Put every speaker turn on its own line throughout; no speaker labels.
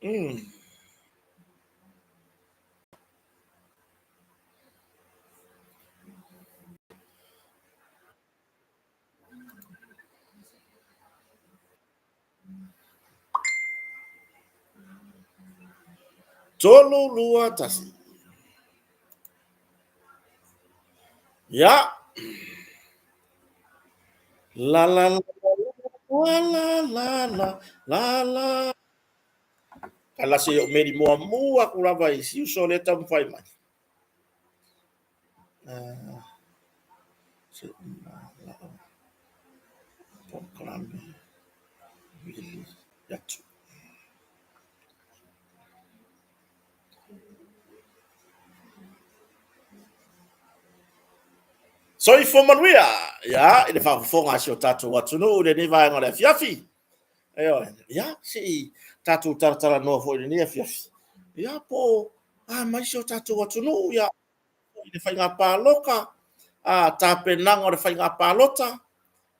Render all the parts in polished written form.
3, 2, 1. Ia. La la la la la la la la. Kala se o meri mua mua ku lava i si uso le taumafai mai. Se ma la polokalame vili atu. Soifua manuia, ia, i le faafofoga a si o tatou atunuu i lenei vaega o le afiafi. Ioe, ia, se i tatou talatalanoa foi i lenei afiafi. Ia, po o a mai si o tatou atunuu, ia, i le faiga palota, a tapenaga o le faiga palota,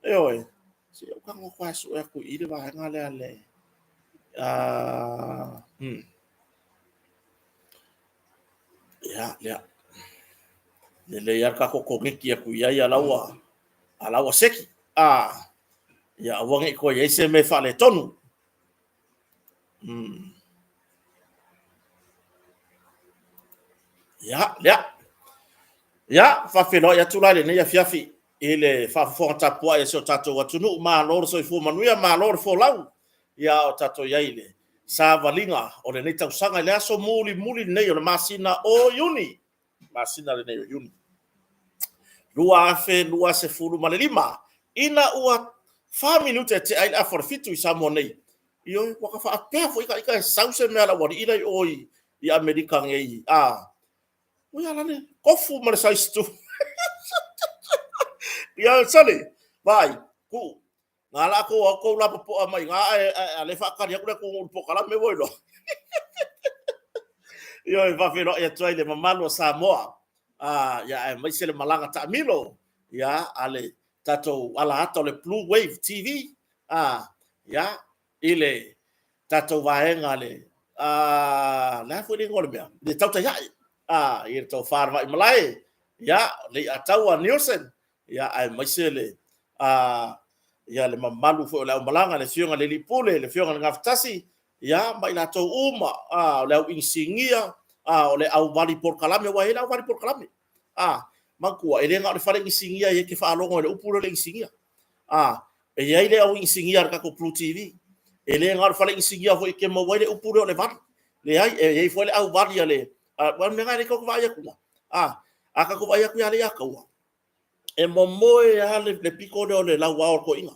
ioe, se i ou tago atu lava e sue atu i i le vaega lea le, Ia, lea. Lelei lava le tatou koneti atu i ai a la ua, a la ua seki. A, ia aua ne i toe i ai se mea faaletonu. Ia, lea. Ia, faafeiloai atu la i lenei afiafi i le faafofoga tapuai a si o tatou atunuu. Malo le soifua manuia, malo le folau. Ia, o tatou i ai i le savaliga o lenei tausaga i le aso mulimuli lenei o le masina o Iuni. Masina lenei o Iuni. 2025, ina ua 4 minute e tea ai le afa o le 7 i Samoa nei. Ioe, ua ta faapea foi ta ita e sau se mea a le aualii la i o i Amerika nei. A, ui ala le kofu ma le size 2. Ia, sole, vaai, ku, Nga la kou au kou la popoa mai nga ae a le faatali atu le atunuu i le polokalame ua iloa. Ioe, faafeiloai atu ai le mamalu o Samoa. Ah, ia aemaise le malaga taamilo ia a le tatou alaata o le Blue Wave TV. Ah, ia i le tatou vaega le ah, le a foi le igoa o le mea? Le tautai ae. Ah, i le tofa le Vaimalae. Ia, le Iataua Nielsen. Ia, aemaise le, a, ia, le mamalu foi o le aumalaga, le Afioga i le Alii Pule, le Afioga i le Gafatasi, ia, ma i latou uma, a, o le au inisinia, a, o le au vali polokalame, aua e i ai le au vali polokalame. A, manatua, e le na o le fale inisinia e te faalogo i le upu lea o le inisinia. A, e i ai le au inisinia a le tatou Blue TV. E le na o le fale inisinia foi e te maua ai le upu lea o le vali. Leai, e i ai foi le au vali a le, a, o le mea lena e le tatou vaai atu. A, a tatou vaai atu ia Leiataua, e momoe lava le pito lea o le lauao o le toeaina,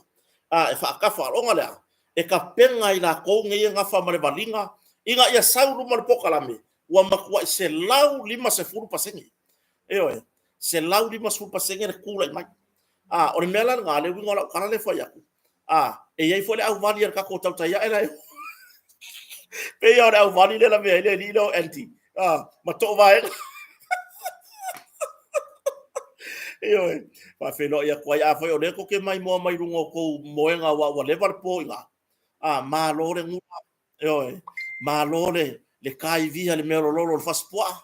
a, e faatafa. Ona lea, e tapena i latou nei e nafa ma le valiga ina ia sau i luma o le polokalame, ua matuai 150%. Ioe, 150% le tulai mai. A, o le mea la lena, le uiga o lau tala lea e fai atu, a, e i ai foi le auvali a le tatou tautai ae la e pei lava o le auvali lea e lavea ai le alii lea o Andy, a, ma Toovaega. Ioe, faafeiloai atu ai. Afai o lea tou te maimoa mai luga o tou moega aua ua leva le po i ina, a, malo le gula, ioe, malo le taivia le mea lololo o le fasipuaa,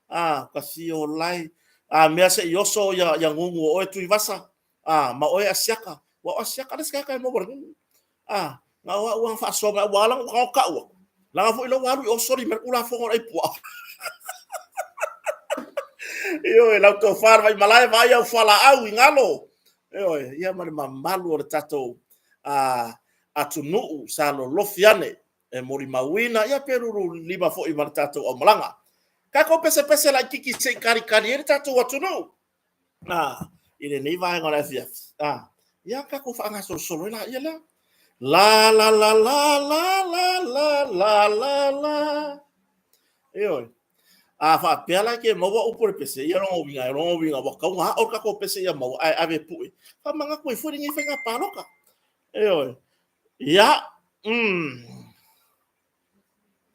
a, kasi o lae, a mea se i oso ia gugu o oe Tuivasa, a, ma oe Asiata, ua o Asiata le isi tagata e maua le gugu. A, na o au na faasoa mai, ua ala ona tau atu. Leaga foi lea ua alu i o soli mai le Tulafono o le ai puaa. Ioe, lau tofa le Vaimalae, vaai au fualaau i galo. Ioe, ia ma le mamalu o le tatou atunuu sa lolofi ane e molimauina, ia pe lulu lima foi ma le tatou aumalaga. Tatou pesepese laititi se i kalikali ai le tatou atunuu. I lenei vaega o le afiafi. Ia tatou faagasolosolo ai laia lea. La la la la la la la la la la. Ioe. A faapea la ke maua upu o le pese, ia lona uiga, lona uiga ua tatau ona ao le tatou pese ia maua, ae ave pue. Faamanatu ai foi lenei faiga palota. Ioe. Ia.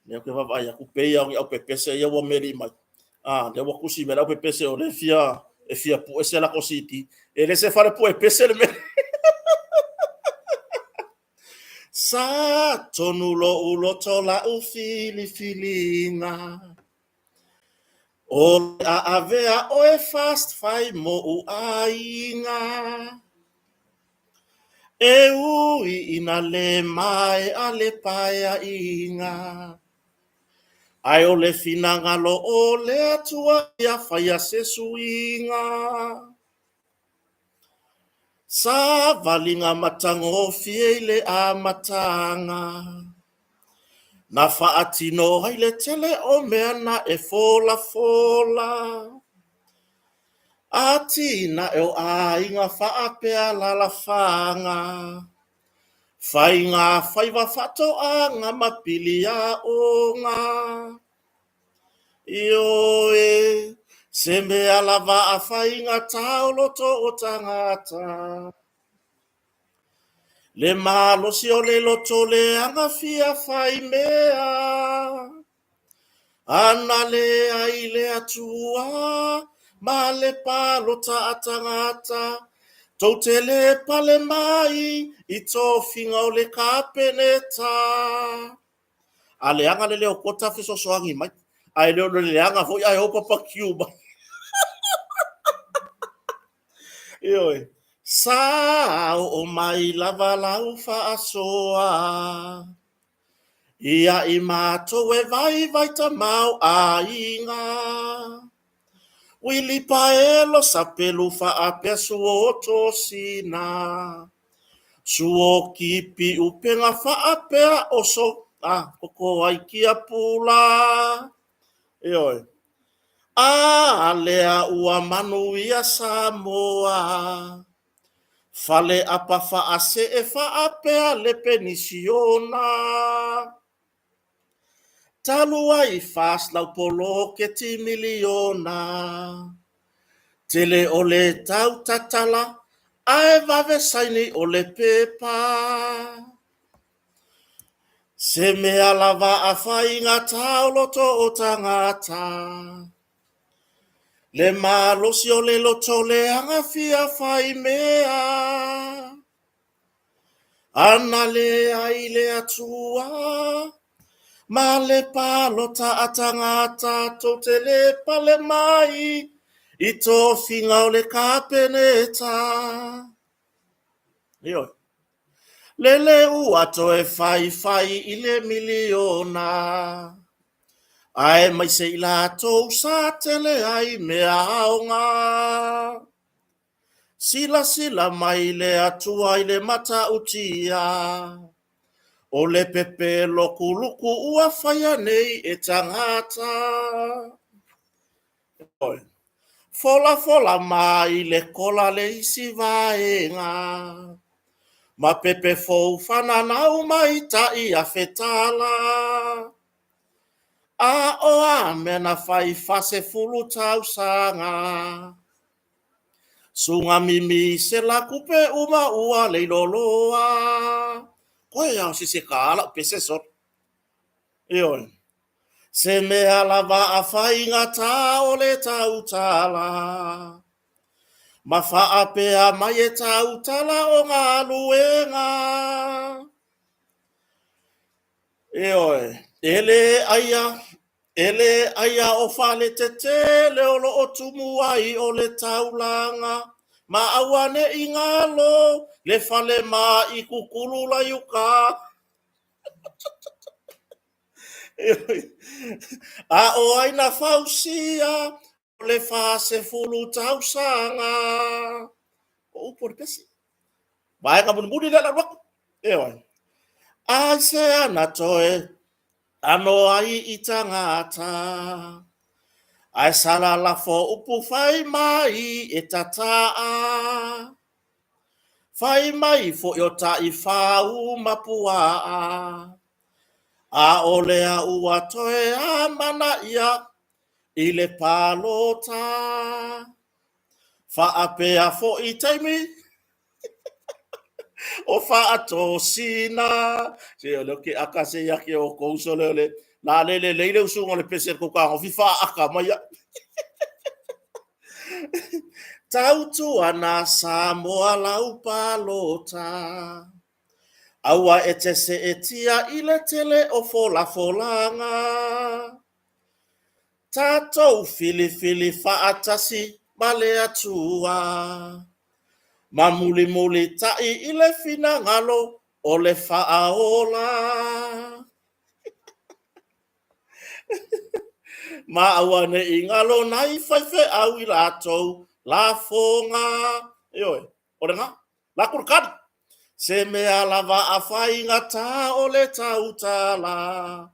Lea ou te vaavaai atu, pei lava o ni aupepese ia ua meli mai. A, lea ua tusi mai le aupepese o lea fia, e fia pue se lako CD. E le se fale pue pese le mea. Sa tonu lo'u loto la'u filifiliga. O le a avea oe FAST fai mo'u aiga. E ui ina le mae'a le paeaiga. Ae o le finagalo o le Atua ia faia se suiga. Savaliga matagofie i le amataga. Na faatino ai le tele o mea na e folafola. Atinae o aiga faapea alaalafaga. Faiga faiva faatoaga ma piliaoga. Ioe, se mea lava a faigata o loto o tagata. Le malosi o le loto le agafia fai mea. Ana le ai le Atua ma le palota a tagata, tou te le pale mai i tofiga o le Kapeneta. A leaga le leo kota fesoasoani mai, ae le o le leaga foi ae o papakiu mai. Ioe. Sa oo mai lava lau faasoa ia i matou e vaivai tamaoaiga. Uilipaelo sapelu faapea suo tosina. Suo kipi upega faapea oso a koko ai kia pula. Ioe. A lea ua manuia Samoa. Fale apa faasee faapea le penisiona. Talu ai FAST lau poloketi miliona. Tele o le tau tatala ae vave saini o le pepa. Se mea lava a faigata o loto o tagata. Le malosi o le loto le agafia fai mea. Ana le ai le Atua ma le palota a tagata tou te le pale mai i tofiga o le Kapeneta. Ioe. Lele ua toe faifai i le miliona. Aemaise i latou sa tele ai mea aoga. Silasila mai le Atua i le matautia o le pepelo kuluku ua faia nei e tagata. Folafola mai le kola le isi vaega ma pepe fou fananau mai tai afe tala. A o a mea na fai 40 tausaga. Suga mimi se la kupe uma ua leilo loa. Koe a o se se ka lau pese solo. Ioe. Se mea lava a faigata o le tautala. Ma faapea mai e tautala o galuega. Ioe. E le aia E le aia o fale tetele o lo o tumu ai o le taulaga, ma auane'i galo le fale ma'i kukulu lai uka. A o ai na fausia o le 40 tausaga? O upu o le pese. Vaega mulimuli lea le alu atu. Ioe. Aisea na toe ano ai i tagata? Ae sala lafo upu fai mai e tataa. Fai mai foi o taifau ma puaa. A o lea ua toe amanaia i le palota. Faapea foi taimi o faatosina. Se o lea ou te aka se ia te outou sole o le la le lelei le usuga o le pese a le tou tagofi faaaka mai ai. Tautuana Samoa lau palota. Aua e te seetia i le tele o folafolaga. Tatou filifili faatasi ma le Atua. Ma mulimulitai i le finagalo o le Faaola. Ma auaneʻi galo nai faifeau i latou lafoga. Ioe, o lena. La ku le tali. Se mea lava a faigata o le tautala.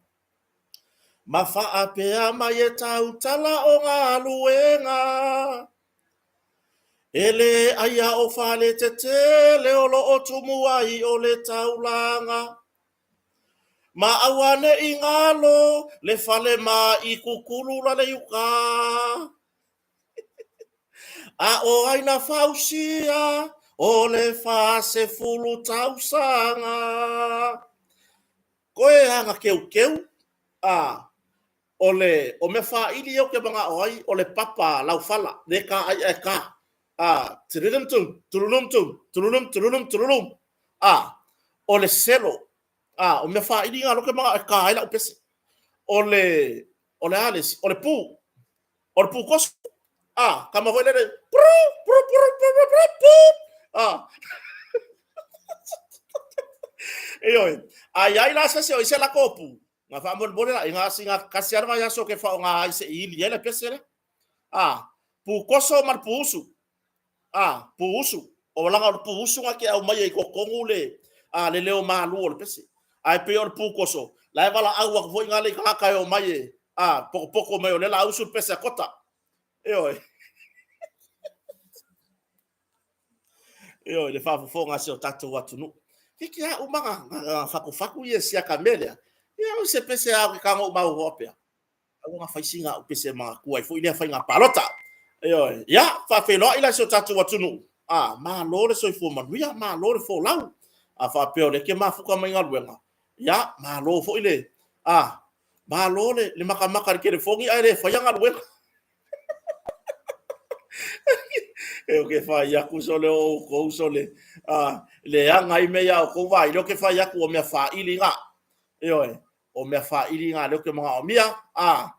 Ma faapea mai e tautala o galuega. E le aia o fale tetele o lo o tumu ai o le taulaga. Ma auaneʻi galo le fale ma i kukulu la le i uka. A o ai na fausia o le 40 tausaga. Koe aga keukeu, a o le o mea faili ia ou te manao ai o le papa laufala le ka ai ae ka a tululum tum tululum tum tululum tululum tululum a o le selo a o mea faili na o lea ou te manao e ka ai lau pese. O le o le a le isi? O le pu. O le pu koso. A, kama foi lele. Pru, pru, pru, pru, pru, pru, pu. A. Ioe. A iai la se isi o i se lako pu, na faamolemole la ina sina tasi lava le vaiaso ke faaaoga ai se i ili ai le pese lea. A, pu koso ma le pu usu. A, pu usu. O laga o le pu usu na te aumaia i totonu le, a, le leo malu o le pese. Ae pei o le pu koso, la e valaau atu foi na le i tagata e omai e, a, potopoto mai o lea la a usu le pese a Kota. Ioe. Ioe, le faafofoga a si o tatou atunuu. Hiki a uma na fatufatu ia siaka mea lea. Ia o se pese a o ke tago mau faapea. Aua na fai sina au pese manatua ai foi lea faiga palota. Ioe, ia, faafeiloai la i si o tatou atunuu. A, malo le soifua manuia, malo le folau. A faapea o lea e te mafuta mai galuega, ia, malo foi le, a, malo le, le matamata i le telefoni ae le faia galuega. E o ke fai aku sole o outou sole, a, leaga ai mea ia outou vaili, o ke fai aku o mea faili na. Ioe, o mea faili na lea ou te manaomia, a,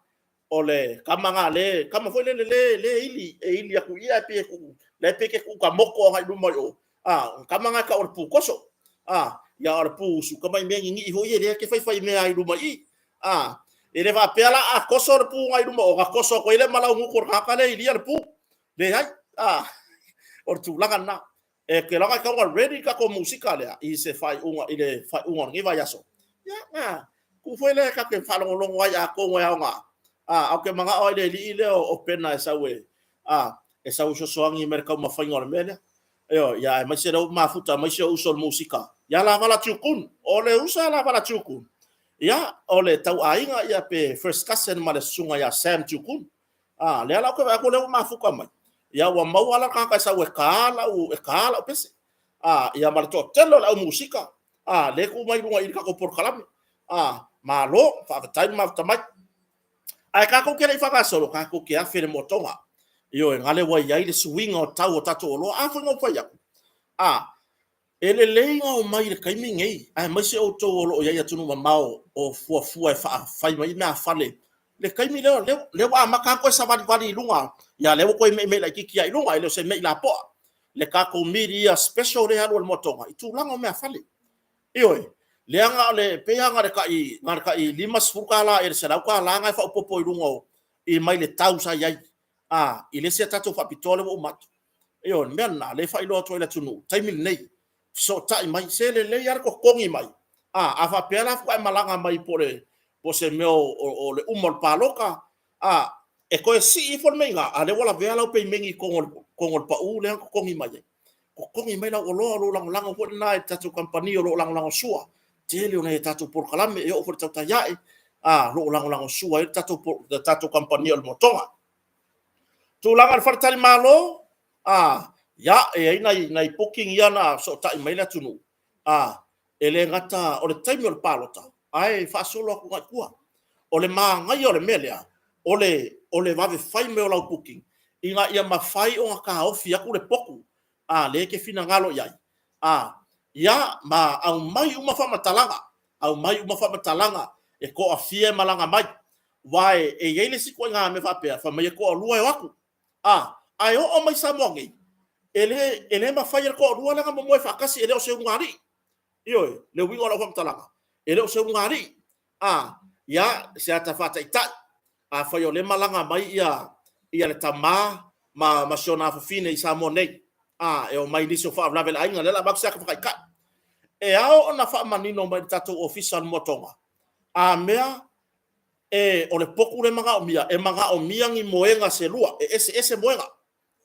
o le kama na le, kama foi lele le, le ili, e ili atu i ia, e pei e tuu, la e pei ke tuu ka moko agai i luma i o, a, o kama na e tau o le pu koso, a, ia o le pu usu, kama i mea ninii foi ia lea ke faifai mea ai i luma i i, a, e le faapea la a koso le pu na i luma o, na koso atu ai le ma lau gutu o le tagata lea e ilia le pu, leai, a, o le tulaga lena. E ke laga e tau ona ready le tatou musika lea i se faaiuga i le faaiuga o lenei vaiaso. Ia, na, tuu foi lea tatou te faalogologo ai atonu e aoga. A, ae ou te manao lava i le alii lea o Pena e sau e, a, e sau e fesoasoani mai i le taumafaiga o le mea lea. Ioe, ia aemaise lea ua mafuta mai si ou uso o le musika, ia Lavala Tiukun. O le uso ia Lavala Tiukun, ia, o le tauaiga ia pe first cousin ma le susuga ia Sam Tiukun. A, lea la ou te vaai atu lea ua mafuta mai. Ia ua maua la le tagata e sau e ka lau, e ka lau pese. A, ia ma le toatele o le au musika. A, lea e tuu mai i luga i le tatou polokalame. A, malo, faafetai le mafuta mai. Ae tatou te le i faagasolo, tatou te afe i le moatoga. Ioe, gale ua i ai le suiga o tau o tatou oloa. A foi na ou fai atu. A, E lelei ona omai i le taimi nei, aemaise outou o lo o i ai i atunuu mamao o fuafua e faafai mai meafale. Le taimi lea, lea ua amata lava toe savalivali i luga, ia lea ua toe meimei laitiiti lava i luga, e le o se mei lapoa. Le tatou mid-year special lea e alu a le Moatoga i tulaga o meafale. Ioe, leaga o le, pei lava na o le tai, na o le tai $50 ea i le $100 na e faaopoopo i luga o, i mai le tau sa i ai. A, i le isi a tatou faapitoa lea ua uma atu. Ioe, o le mea lena, lea e faailoa atu ai i le atunuu, taimi lenei, fesootai mai, se lelei lava le totogi mai. A, a faapea la faatoa e malaga mai po o le, po o se mea o, o, o le uma o le palota, a, e toe sii ifo le mea i ina, a lea ua lavea lau peimeni i totonu o le, totonu o le pau lea na totogi mai ai. Totogi mai lau oloa, o lou lagolago foi lena i le tatou kamupani o lo o lagolagosua. Tele o nai a tatou polokalame e oo foi i le tautai ae, a, o lo o lagolagosua ai le tatou, le tatou kamupani o le Motoga. Tulaga o le faletalimalo, a, ia, e i ai nai, nai booking ia na fesootai mai le atunuu, a, e le gata o le taimi o le palota, ae faasolo atu agai i tua. O le manaia o le mea lea, o le, o le vave fai mai o lau booking, ina ia mafai ona taofi atu le potu, a, lea e te finagalo i ai, a. Ia, ma aumai uma faamatalaga, aumai uma faamatalaga e toafia e malaga mai. Aua e i ai le isi ituaiga mea faapea, fai mai e toalua e o atu. A, ae oo mai i Samoa nei, e le, e le mafai e le toalua lea ona momoe faatasi, e le o se ulugalii. Ioe, le uiga o lau faamatalaga, e le o se ulugalii. A, ia, se ata faataitai, afai o lea e malaga mai ia ia le tama ma ma si ona afafine i Samoa nei, a e omai i nisi o faalavelave a le aiga, lea la avatu se ata faataitai. E ao ona faamanino mai le tatou Ofisa o le Moa a mea e o le potu le manaomia, e manaomia ni moega se lua, e eseese moega.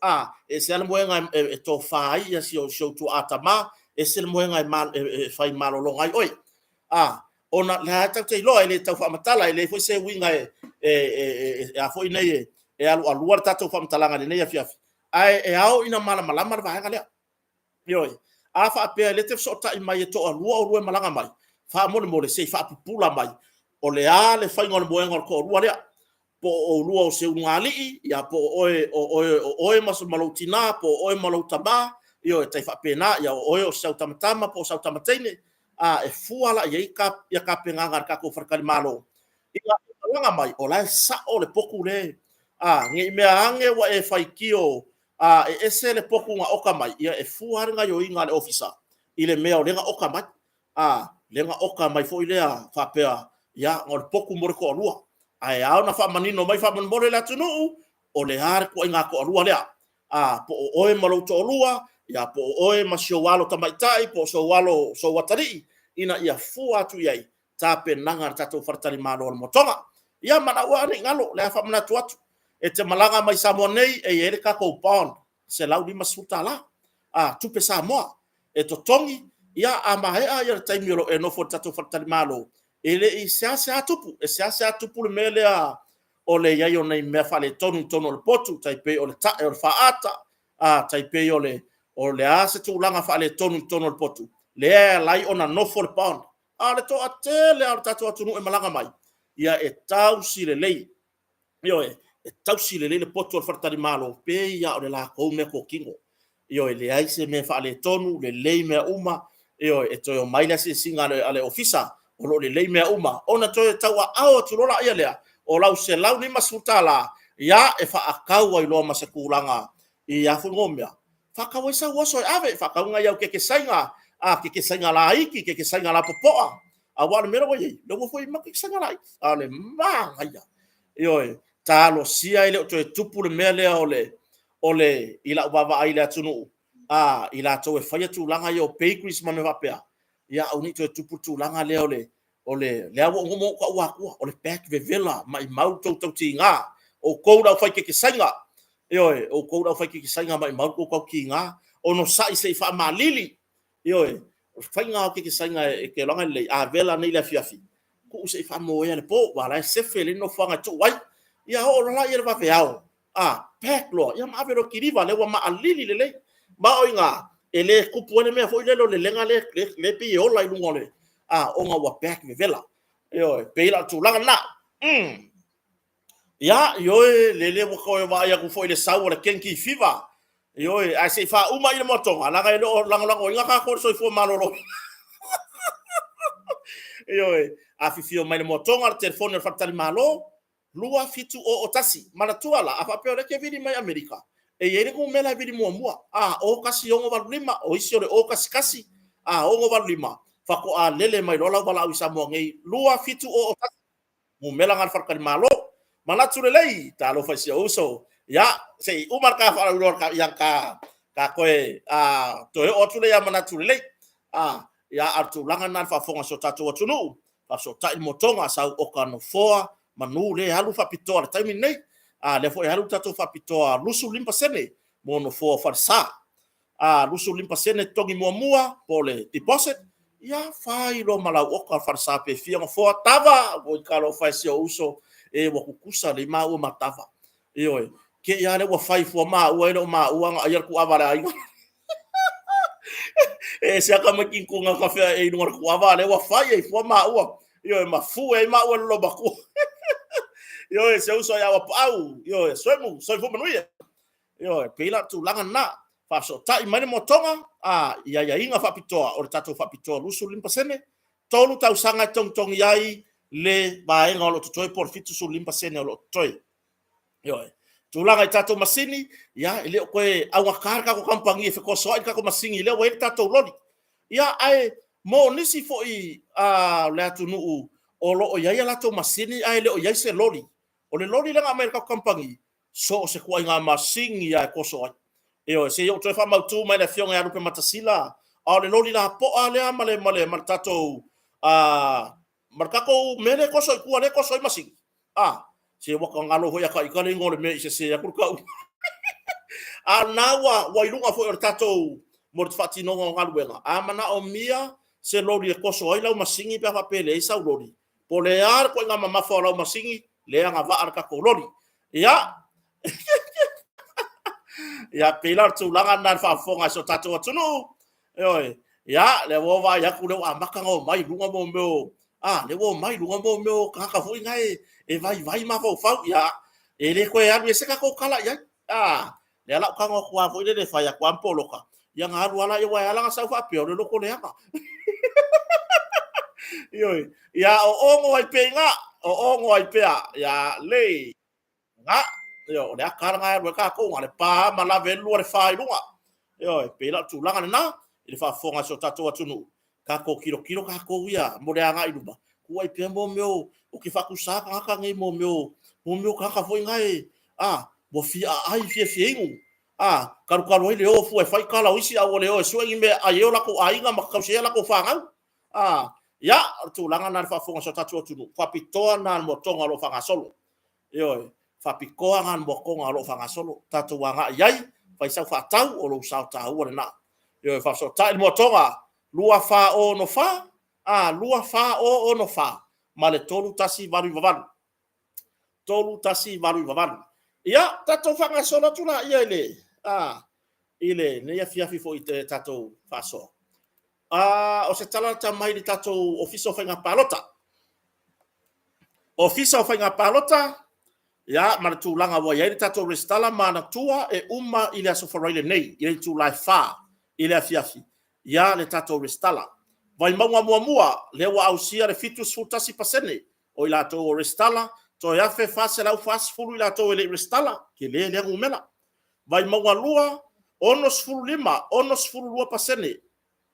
A, e ese lava le moega e tofa ai si ou tuaa tama, ese le moega e fai malologa ai oe. A, ona o lea lava tatou te iloa, e le tau faamatala, e leai foi se uiga e a foi nei e alualua le tatou faamatalaga i lenei afiafi, ae e ao ina malamalama le vaega lea. Ioe. A faapea o lea e te fesootai mai e toalua oulua e malaga mai, faamolemole se i faapupula mai, o le a le faiga o le moega o le toalua lea? Po o oulua o se ulugalii, ia po o oe o oe ma lou tina, po o oe ma lou tama, ioe, e tai faapena, ia o oe o si au tamatama po o sau tamataine, a e fua la i ai tapenaga a le tatou faletalimalo ina ia malaga mai, o la e sao le potu lea, a, ne i meaane ua e faitio a e ese le potu na oka mai, ia e fua lava le gaoioiga a le Ofisa i le mea o lea na oka mai. A, lea na oka mai foi lea faapea, ia, o le potu mo le toalua. Ae ao ona faamanino mai faamolemole le atunuu, o le a le ituaiga toalua lea. A, po o oe ma lou toalua, ia po o oe ma si ou alo tamaitai, po o sou alo, sou atalii, ina ia fua atu i ai tapenaga a le tatou faletalimalo o le Moa Toga. Ia ma lau lava, ne i galo, o lea e faamanatu atu, e te malaga mai Samoa nei, e i ai le tatou bond $150, a, tupe Samoa e totogi, ia a maea le taimi o lo o e nofo i le tatou faletalimalo, e le i seasea tupu, e seasea tupu le mea lea o le i ai o nai mea faaletonu i totonu o le potu, tai pei o le tae o le faata, a, tai pei o le o le a se tulaga faaletonu i totonu o le potu, lea e ala ai ona nofo le bond. A o le toatele lava o le tatou atunuu e malaga mai, ia e tausi lelei, ioe, e tausi lelei le potu o le faletalimalo, pei lava o le latou meatotino. Ioe, leai se mea faaletonu, lelei mea uma, ioe, e toe omai le asiasiga a le ofisa, o lo o lelei mea uma, ona toe tauaao atu loa lea o lau $150, ia, e faatau ai loa ma se tulaga i a foi mea, faatau ai sau oso e ave, faatau nai au kekesaiga, a, kekesaiga laiti, kekesaiga lapopoa, aua o le mea lea ua i ai, lea ua fai mai kekesaiga laiti, a o le manaia. Ioe, talosia e le o toe tupu le mea lea o le, o le, i lau vaavaai i le atunuu, a, i latou e faia tulaga ia o bakeries ma mea faapea, ia aua ne i toe tupu le tulaga lea o le, o le, lea ua uma ona ou taua atua, o le pack vevela, maimau le tou tautiga, outou le aufai kekesaiga, ioe, outou le aufai kekesaiga, maimau le tou tautiga, onosai se i faamalili, Ioe, o le faiga lava o kekesaiga e te iloa lelei, a vela nei i le afiafi, tuu se i faamoea i le po, aua o la e sefe lelei le nofoaga e tuu ai. Ia oo loa lea i le vaveao, a, pack loa, ia ma ave loa e kiliva, lea ua maalili lelei. Ma o i ina e le tupu ai le mea foi lele o le lega lea e pei e ola i luga o le, a, ona ua pack vevela. Ioe, e pei la o le tulaga lena. Ia, ioe, lele ua toe vaai atu foi i le sau o le Kenki Fever. Ioe, ae se i faauma i le moatoga, leaga e le o lagolagoina tatou i le soifua maloloina. Ioe, afifio mai le moatoga, le telefoni o le faletalimalo, 2701. Manatua la, a faapea o lea e te vili mai Amerika, e i ai le numera e vili muamua, a, 01685, o isi o le 011, a, 685, faatoa lele mai loa lau valaau i Samoa nei, 2701. Numera na le faletalimalo. Manatu lelei, talofa i si ou uso. Ia, se i uma le ta faalauiloa ia ta, ta toe, a, toe oo atu lea ia Manatu lelei. A, ia, a o le tulaga lena i le faafofoga a si o tatou atunuu, faafesootai le motoga, sau oka nofoa, manu lea e alu faapitoa i le taimi lenei. A, lea foi e alu le tatou faapitoa 25% mo nofoa o falesa. A 25% totogi muamua po o le deposit, ia fai loa ma lau oka falesa pe fia nofoa, tava, oi talofa e si ou uso, e ua tutusa lelei maua ma tava. Ioe, te i lava lea ua fai fua maua e le o maua na aia le tuava a le aiga. E ese lava tamaiti na tafea i luga o le tuava, a o lea ua fai ai fua maua. Ioe, ma fue ai maua e le lolomatua. Ioe, si ou uso ia Uapaau, ioe, Soemu, soifua manuia. Ioe, pei la o le tulaga lena. Faafesootai mai le moatoga, a, i aiaiga faapitoa o le tatou faapitoa 25%, 3 tausaga e togitogi ai le vaega o lo o totoe po o le 75% o lo o totoe. Ioe. Tulaga i tatou masini, ia e le o toe augata le tatou kamupani e fetosoai le tatou masini lea ua i ai le tatou loli. Ia ae mo nisi foi o le atunuu o lo o i ai a latou masini ae le o i ai se loli, o le loli lea na aumai e le tatou kamupani, so o se ituaiga masini lava e toso ai. Ioe, se i ou toe faamautu mai i le Afioga ia Lupematasila, a o le loli lapoa lea ma le tatou mea lea e toso i tua lea e toso ai masini. A, se ua ta galo foi ia te ita le igoa o le mea i sese atu le tau. A o lena ua i luga foi o le tatou mo le faatinoga o galuega, a manaomia se loli e toso ai lau masini pe a faapea e leai sau loli, po o le a le ituaiga mamafa o lau masini, lea e agavaa le tatou loli. Ia, ia pei la o le tulaga lena i le faafofoga a si o tatou atunuu. Ioe. Ia, lea ua ou vaai atu lea ua amata ona omai i luga mea o, a, lea ua omai i luga mea o tagata foi na e vaivai mafaufau. Ia, e le toe alu i ai se tatou tala i ai. A, lea o le a ou tago atu lava foi lele e fai atu lava ma poloka, ia ona alu lava lea, aua e ala ona sau faapea, o le loto leaga. Ioe. Ia, o ono ai pea i ina, o ono ai pea. Ia, lei. Na, ioe, o le ata lava lena e alu ai tatou, na o le pa lava ma lave ai le 2 le 4 i luga. Ioe, pei la o le tulaga lena i le faafofoga a si o tatou atunuu, tatou tilotilo tatou ia mo le agai i luma, tuu ai pea mo mea o, ou te faatusa tagata nei mo mea o, mo mea o tagata foi na e, a, ua fia aai, fiafia inu, a, talutalu ai le o fua e fai tala o isi, a ua le o e sue ni mea e ai ai o latou aiga ma tausi ai a latou fanau. A, ia, o le tulaga lena i le faafofoga a si o tatou atunuu, faapitoa lena i le moatoga o lo o faagasolo. Ioe, faapitoa lena i le moatoga o lo o faagasolo. Tatou agai i ai, fai sau faatau, o lou sao taua lena. Ioe, faafesootai le moatoga 2464, a, 2464 ma le 3198. 3198. Ia, tatou faagasolo atu laia i le, a, i lenei afiafi foi i le tatou faasoa. A, o se tala lata mai i le tatou Ofisa o Faiga Palota. Ofisa o Faiga Palota, ia, ma le tulaga ua i ai le tatou resitala ma ana tua e uma i le Aso Faraile nei i le itula e 4 i le afiafi, ia le tatou resitala. Vaimauga muamua, lea ua ausia le 71% o i latou ua resitala, toe 1,440 i latou e le i resitala, tele lea numera. Vaimauga 2, 65, 62%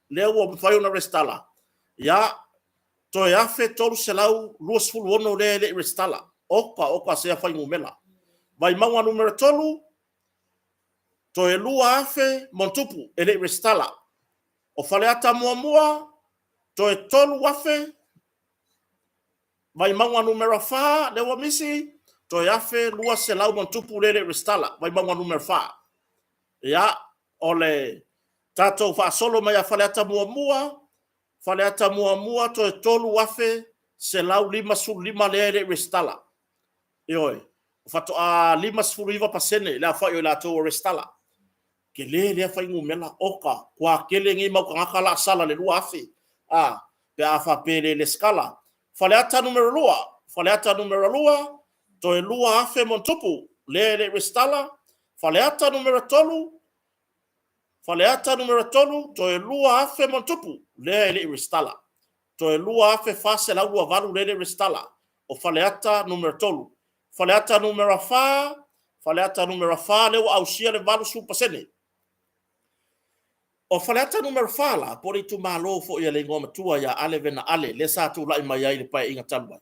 lea ua mafai ona resitala, ia, toe 1,326 lea e le i resitala. Oka oka sea fuainumera. Vaimauga 3, toe 2,000 ma ona tupu e le i resitala. O Faleata 1, toe 3,000. Vaimauga 4, lea ua misi, toe 1,200 ma ona tupu lea e le i resitala. Vaimauga 4. Ia, o le tatou faasolo mai ia Faleata 1, Faleata 1 toe 3,155 lea e le i resitala. Ioe, faatoa 59% le aofai o i latou ua resitala. Tele lea fuainumera, oka, ua tele nei mau tagata o le a sala i le 2,000 a, pe a faapea e le resitala. Faleata 2, Faleata 2, toe 2,000 ma ona tupu lea e le i resitala. Faleata 3, Faleata 3, toe 2,000 ma ona tupu lea e le i resitala. Toe 2,428 lea e le i resitala o Faleata 3. Faleata 4, Faleata 4 lea ua ausia le 80%. O Faleata 4 la, po o le itumalo foi a le Igoamatua ia Ale Vena Ale, lea sa tulai mai ai i le Paeaiga talu ai,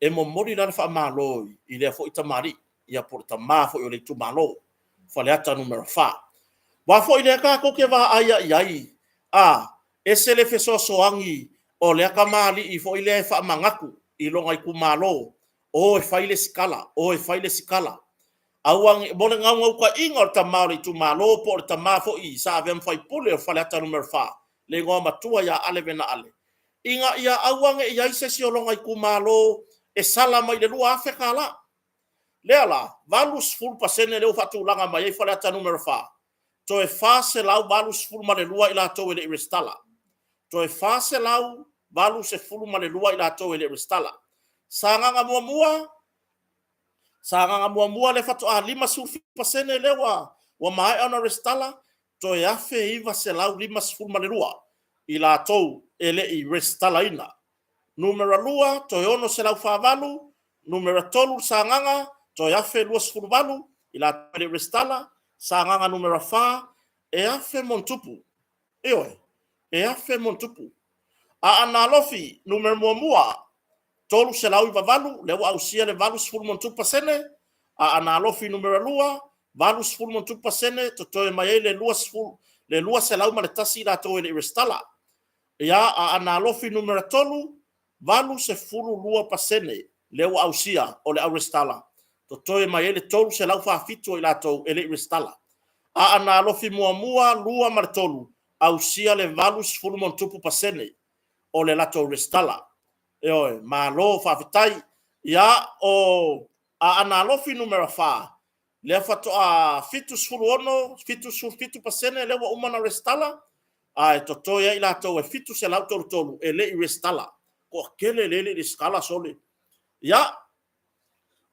e momoli la le faamalo i lea foi tamalii, ia po o le tama foi o le itumalo, Faleata 4. Aua foi lea tatou te vaaia i ai, a, ese le fesoasoani o lea tamalii foi lea e faamanatu i lona itumalo, o e fai le resitala, o e fai le resitala. Aua ne i, mo le naunautaiga o le tama o le itumalo po o le tama foi sa avea ma faipule o Faleata 4, le Igoamatua ia Ale Vena Ale, ina ia aua ne i i ai se isi o lona itumalo e sala mai i le $2,000. Lea la, 80% lea ua faatulaga mai ai Faleata 4, toe 482 i latou e le i resitala. Toe 482 i latou e le i resitala. Sagaga 1, Sagaga 1 lea faatoa 57% lea ua ua maea ona resitala, toe 1,952 i latou e le i resitalaina. Numera 2, toe 648. Numera 3 Sagaga, toe 1,028 i latou e le i resitala. Sagaga numera 4, e 1,000+. Ioe, e 1,000+. Aana Alofi Nu.1, 398, lea ua ausia le 80+%. Aana Alofi Nu.2, 80+%, totoe mai ai le 201 i latou e le i resitala. Ia, Aana Alofi Nu.3, 82% lea ua ausia o le au resitala, totoe mai ai le 347 o i latou e le i resitala. Aana Alofi 1, 2 ma le 3, ausia le 80+% o le latou resitala. Ioe, malo faafetai. Ia, o Aana Alofi Nu.4, lea faatoa 76, 77% lea ua uma ona resitala, ae totoe ai i latou e 733 e le i resitala. Toatele lea e le i resitala, sole. Ia,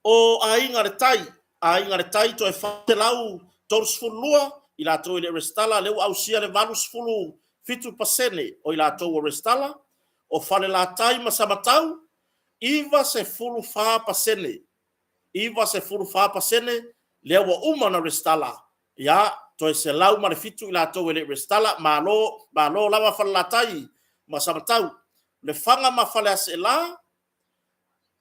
o Aiga i le Tai, Aiga i le Tai toe 432 i latou e le i resitala, lea ua ausia le 87% o i latou ua resitala. O Falelatai ma Samatau, 94%, 94% lea ua uma ona resitala, ia, toe 107 i latou e le i resitala. Malo, malo lava Falelatai ma Samatau. Lefaga ma Faleaseela,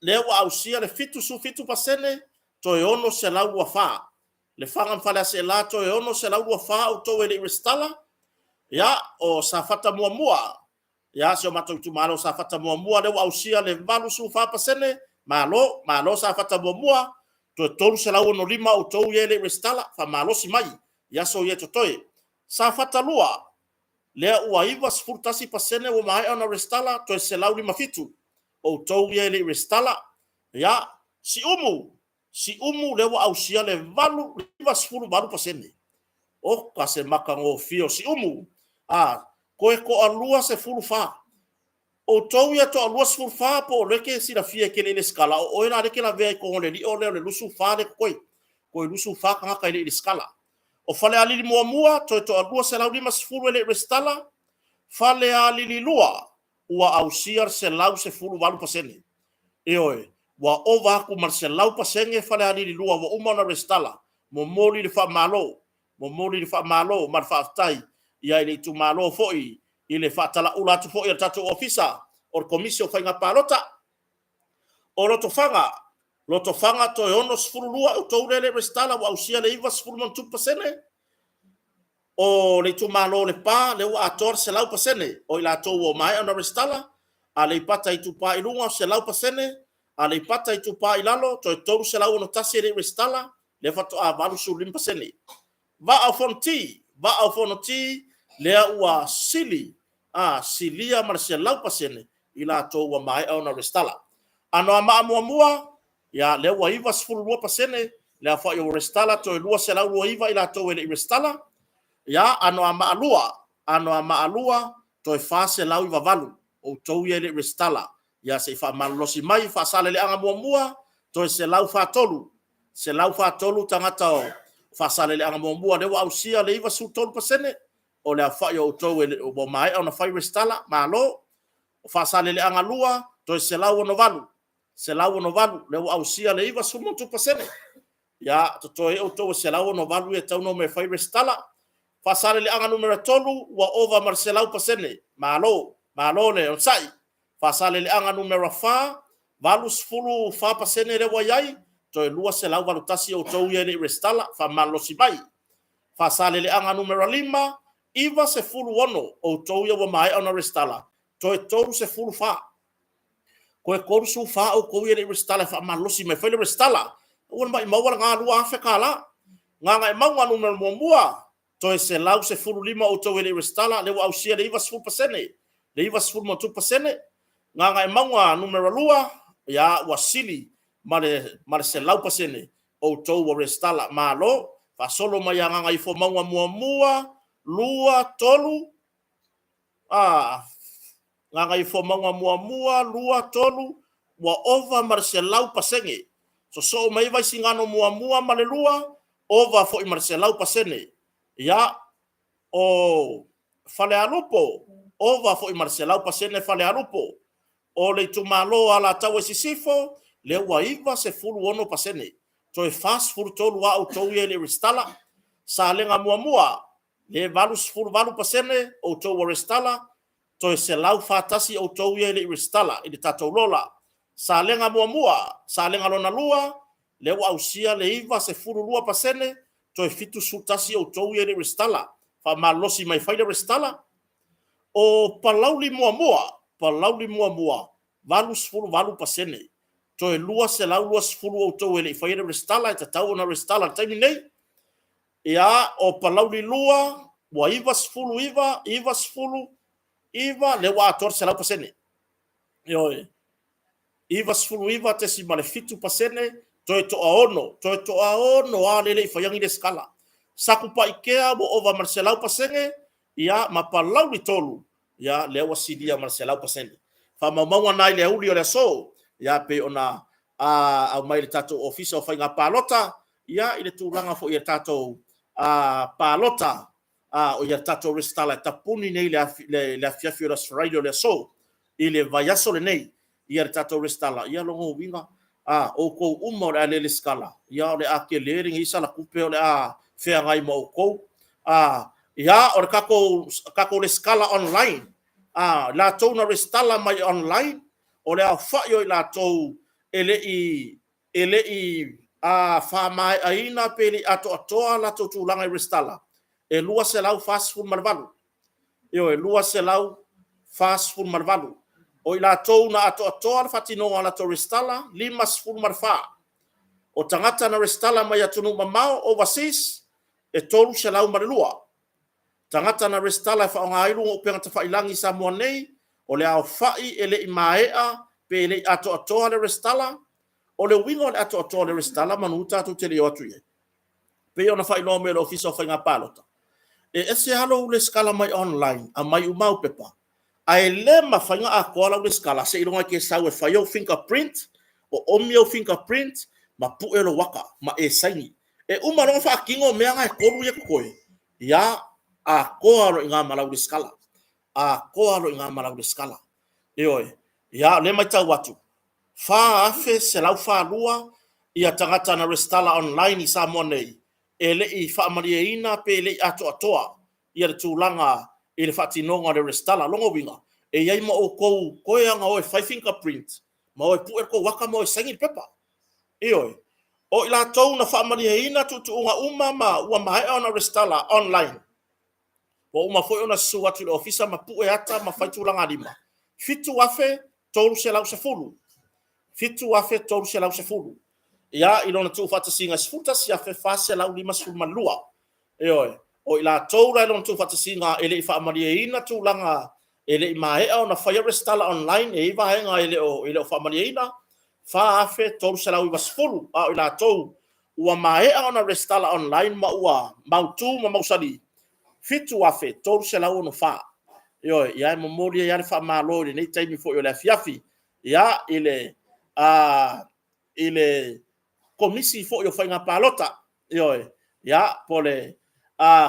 lea ua ausia le 77%, toe 624. Lefaga ma Faleaseela, toe 624 outou e le i resitala. Ia, o Safata 1, ia si o matou itumalo o Safata 1, lea ua ausia le 84%, malo, malo Safata 1, toe 365 outou ia e le i resitala, faamalosi mai i aso ia e totoe. Safata 2, lea ua 91% ua maea ona resitala, toe 157 outou ia e le i resitala. Ia, Siumu, Siumu lea ua ausia le 98%. Oka se matagofie o Siumu. Toe toalua 14. Outou ia e toalua 14 po o lea e te silafia e te le i resitala, o oe la lea e te lavea i totonu o le lio lea o le 24 lea e totoe. Toe 24 tagata e le i resitala. O Falealili 1, toe toalua 150 e le i resitala. Falealili 2, ua ausia le 118%. Ioe, ua ova atu ma le 100% Falealili 2 ua uma ona resitala. Momoli le faamalo, momoli le faamalo ma le faafetai i le itumalo foi i le faatalaula atu foi a le tatou Ofisa o le Komisi o Faiga Palota. O Lotofaga, Lotofaga toe 62 outou lea e le i resitala ua ausia le 90+%. O le itumalo o Lepa, lea ua atoa le 100% o i latou ua maea ona resitala. Aleipata Itupa i Luga, 100%. Aleipata Itupa i Lalo, toe 361 e le i resitala, lea faatoa 85%. Vaa o Fonoti, Vaa o Fonoti, lea ua sili, silia ma le 100% i latou ua maea ona resitala. Anoamaa 1, ia lea ua 92% le aofai o resitala, toe 229 i latou e le i resitala. Ia, Anoamaa 2, Anoamaa 2, toe 498 outou ia e le i resitala. Ia se i faamalolosi mai. Faasaleleaga 1, toe 143, 143 tagata o Faasaleleaga 1, lea ua ausia le 93% o le aofai o outou ua maea ona fai resitala. Malo. O Faasaleleaga 2, toe 168, 168 lea ua ausia le 90+%. Ia, totoe ai outou e 168 ia e tatau ona omai e fai resitala. Faasaleleaga Nu.3, ua ova ma le 100%. Malo, malo le onosai. Faasaleleaga Nu.4, 84% lea ua i ai, toe 281 outou ia e le i resitala, faamalolosi mai. Faasaleleaga Nu.5, 96 outou ia ua maea ona resitala, toe 34. Toe 34 outou ia e le i resitala e faamalolosi mai e fai le resitala. Aua le maumauina lena $2,000. Gagaemauga Nu.1, toe 115 outou e le i resitala, lea ua ausia le 90%, le 90+%. Gagaemauga Nu.2, ia ua sili ma le 100% outou ua resitala. Malo, faasolo mai ia Gagaifomauga 1, 2, 3, Gagaifomauga 1, 2, 3, ua ova ma le 100%. Sosoo mai ai Vaisigano 1 ma le 2, Ova foi ma le 100%. Ia, o Falealupo, ova foi ma le 100% Falealupo. O le itumalo o Alataua i Sisifo, lea ua 96%. Toe 43 lava outou ia e le i resitala. Salega 1, lea e 88% outou ua resitala, toe 141 outou ia e le i resitala i le tatou lola. Salega 1, Salega lona lua, lea ua ausia le 92%, toe 71 outou ia e le i resitala. Faamalolosi mai e fai le resitala. O Palauli 1, Palauli 1, 88%. Toe 220 outou e le i faia le resitala, e tatau ona resitala i le taimi lenei. Ia, o Palauli 2, ua 99, 99, lea ua atoa le 100%. Ioe. 99.7%, toe toaono, toe toaono lava lea e le i faia ni resitala. Satupaitea ua ova ma le 100%, ia ma Palauli 3, ia lea ua silia ma le 100%. Faamaumauga na i le aoauli o le aso, ia pei ona aumai e le tatou Ofisa o Faiga Palota, ia i le tulaga foi o le tatou palota, o le tatou resitala e tapuni nei i le afiafi o le Aso Faraile o le aso i le vaiaso lenei le tatou resitala. Ia lona uiga, o outou uma o le a le resitala, ia o le a tele lenei sala tupe o le a feagai ma outou. Ia, o le tatou resitala online, latou na resitala mai online, o le aofai o i latou e le i faamaeaina pe le i atoatoa a latou tulaga i resitala, e 248. Ioe, 248. O i latou na atoatoa le faatinoga o latou resitala, e 54. O tagata na resitala mai atunuu mamao, overseas, e 302. Tagata na resitala e faaaoga ai luga o upega tafailagi i Samoa nei, o le aofai e le i maea pe le i atoatoa le resitala. O le uiga o le atoatoa o le resitala meamanu tatou te le i o atu i ai, pei ona faailoa mai e le Ofisa o Faiga Palota, e ese lava lou resitala mai online, aumai uma au pepa, ae le mafai ona atoa lau resitala seiloga e te sau e fai au fingerprint, oomi au fingerprint ma pue lou ata ma e saini. E uma loa ona faatino mea na e tolu ia e totoe, ia atoa loa i ina ma lau resitala. Atoa loa i ina ma lau resitala. Ioe. Ia, o lea e matau atu, 4,142 tagata na resitala online i Samoa nei e le i faamalieina pe le i atoatoa le tulaga i le faatinoga o le resitala. O lona uiga, e i ai ma outou toe lava ona o e fai fingerprint ma o e pue le tou ata ma o e saini le pepa. Ioe. O i latou na faamalieina tuutuuga uma ma ua maea ona resitala online, ua uma foi ona susu atu i le ofisa ma pue ata ma fai tulagalima, 7,310. 7,310. Ia, i lona tuufaatasiga e 11,452. Ioe. O i latou la i lona tuufaatasiga e le i faamalieina tulaga, e le i maea ona faia resitala online, e i ai vaega e le o faamalieina, 4,390. A o i latou ua maea ona resitala online ma ua mautu ma mausali, 7,364. Ioe. Ia e momoli ai lava le faamalo i lenei taimi foi o le afiafi i le Komisi foi o Faiga Palota, ioe, ia, po o le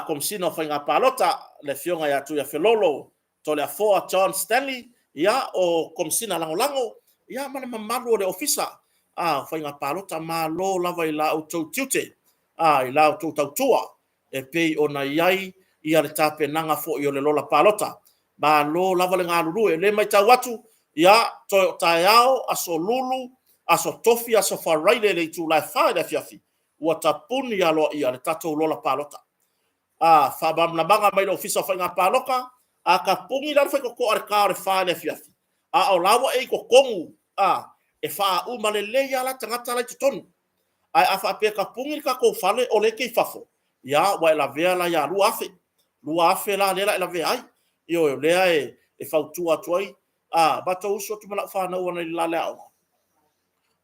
Komesina o Faiga Palota, le Afioga ia Tuiafelolo Toleafoa John Stanley, ia, o Komesina Lagolago, ia ma le mamalu o le Ofisa o Faiga Palota. Malo lava i la outou tiute, i la outou tautua e pei ona i ai le tapenaga foi o le Lola Palota. Malo lava le galulue. O lea e matau atu, ia, toe o taeao, aso Lulu, aso Tofi, aso Faraile i le itula e 4 i le afiafi, ua tapuni aloaia le tatou Lola Palota. Faamalamalamaga mai le Ofisa o Faiga Palota, a tapuni la le faitotoa i le ta o le 4 i le afiafi, a o la ua e i totonu, e faauma lelei lava la tagata la i totonu. Ae a faapea e tapuni le tatou fale o lea e te i fafo, ia ua e lavea la ia $2,000. $2,000 la lea o le a e lavea ai. Ioe, o lea e fautua atu ai. Matou usu atu ma lau fanau ananei i le la aoga,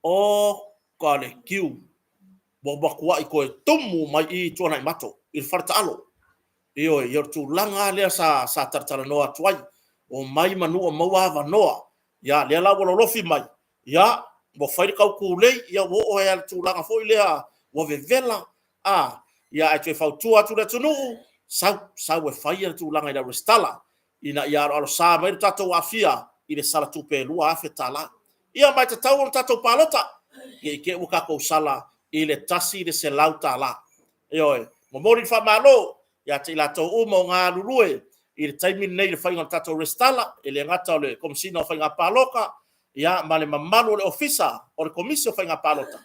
oka le kiu, ua matuai toe tumu mai i i Tuanaimato i le fale taalo. Ioe, ia o le tulaga lava lea sa talatalanoa atu ai, omai manu o maua avanoa. Ia, lea la ua lolofi mai, ia, ua fai le tau tulei, ia ua oo ai lava i le tulaga foi lea ua vevela. Ia, ae toe fautua atu le atunuu, sau, sau e faia le tulaga i lau resitala, ina ia aloalosa mai lo tatou aafia i le sala tupe e $2,000. Ia, ma e tatau ona tatou palota, ne i te i ua tatou sala i le $100. Ioe, momoli le faamalo ia te i latou uma o galulue i le taimi lenei i le faiga o le tatou resitala, e le gata o le Komesina o Faiga Palota, ia ma le mamalu o le Ofisa o le Komisi o Faiga Palota,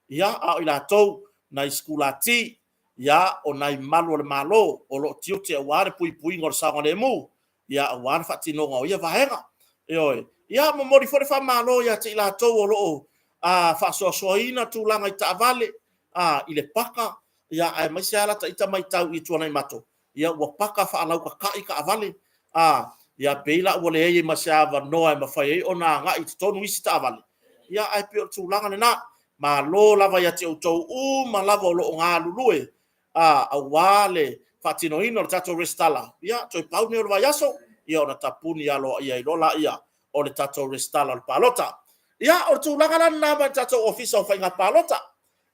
ia a o i latou nai sikulati, ia o nai malu o le Malo o lo o tiute aua le puipuiga o le saogalemu, ia aua le faatinoga o ia vaega. Ioe. Ia momoli foi le faamalo ia te i latou o lo o faasoasoaina tulaga i taavale i le paka, aemaise lava lata ita matau i Tuanaimato, ia ua paka faalautatai taavale, ia pei la ua leai ai ma se avanoa e mafai ai ona agai i totonu isi taavale, ia ae pei o le tulaga lena. Malo lava ia te outou uma lava o lo o galulue aua le faatinoina o le tatou resitala. Ia toe pau lenei o le vaiaso ia ona tapuni aloaia ai loa lea o le tatou resitala o le palota. Ia, o le tulaga la lena mai le tatou Ofisa o Faiga Palota.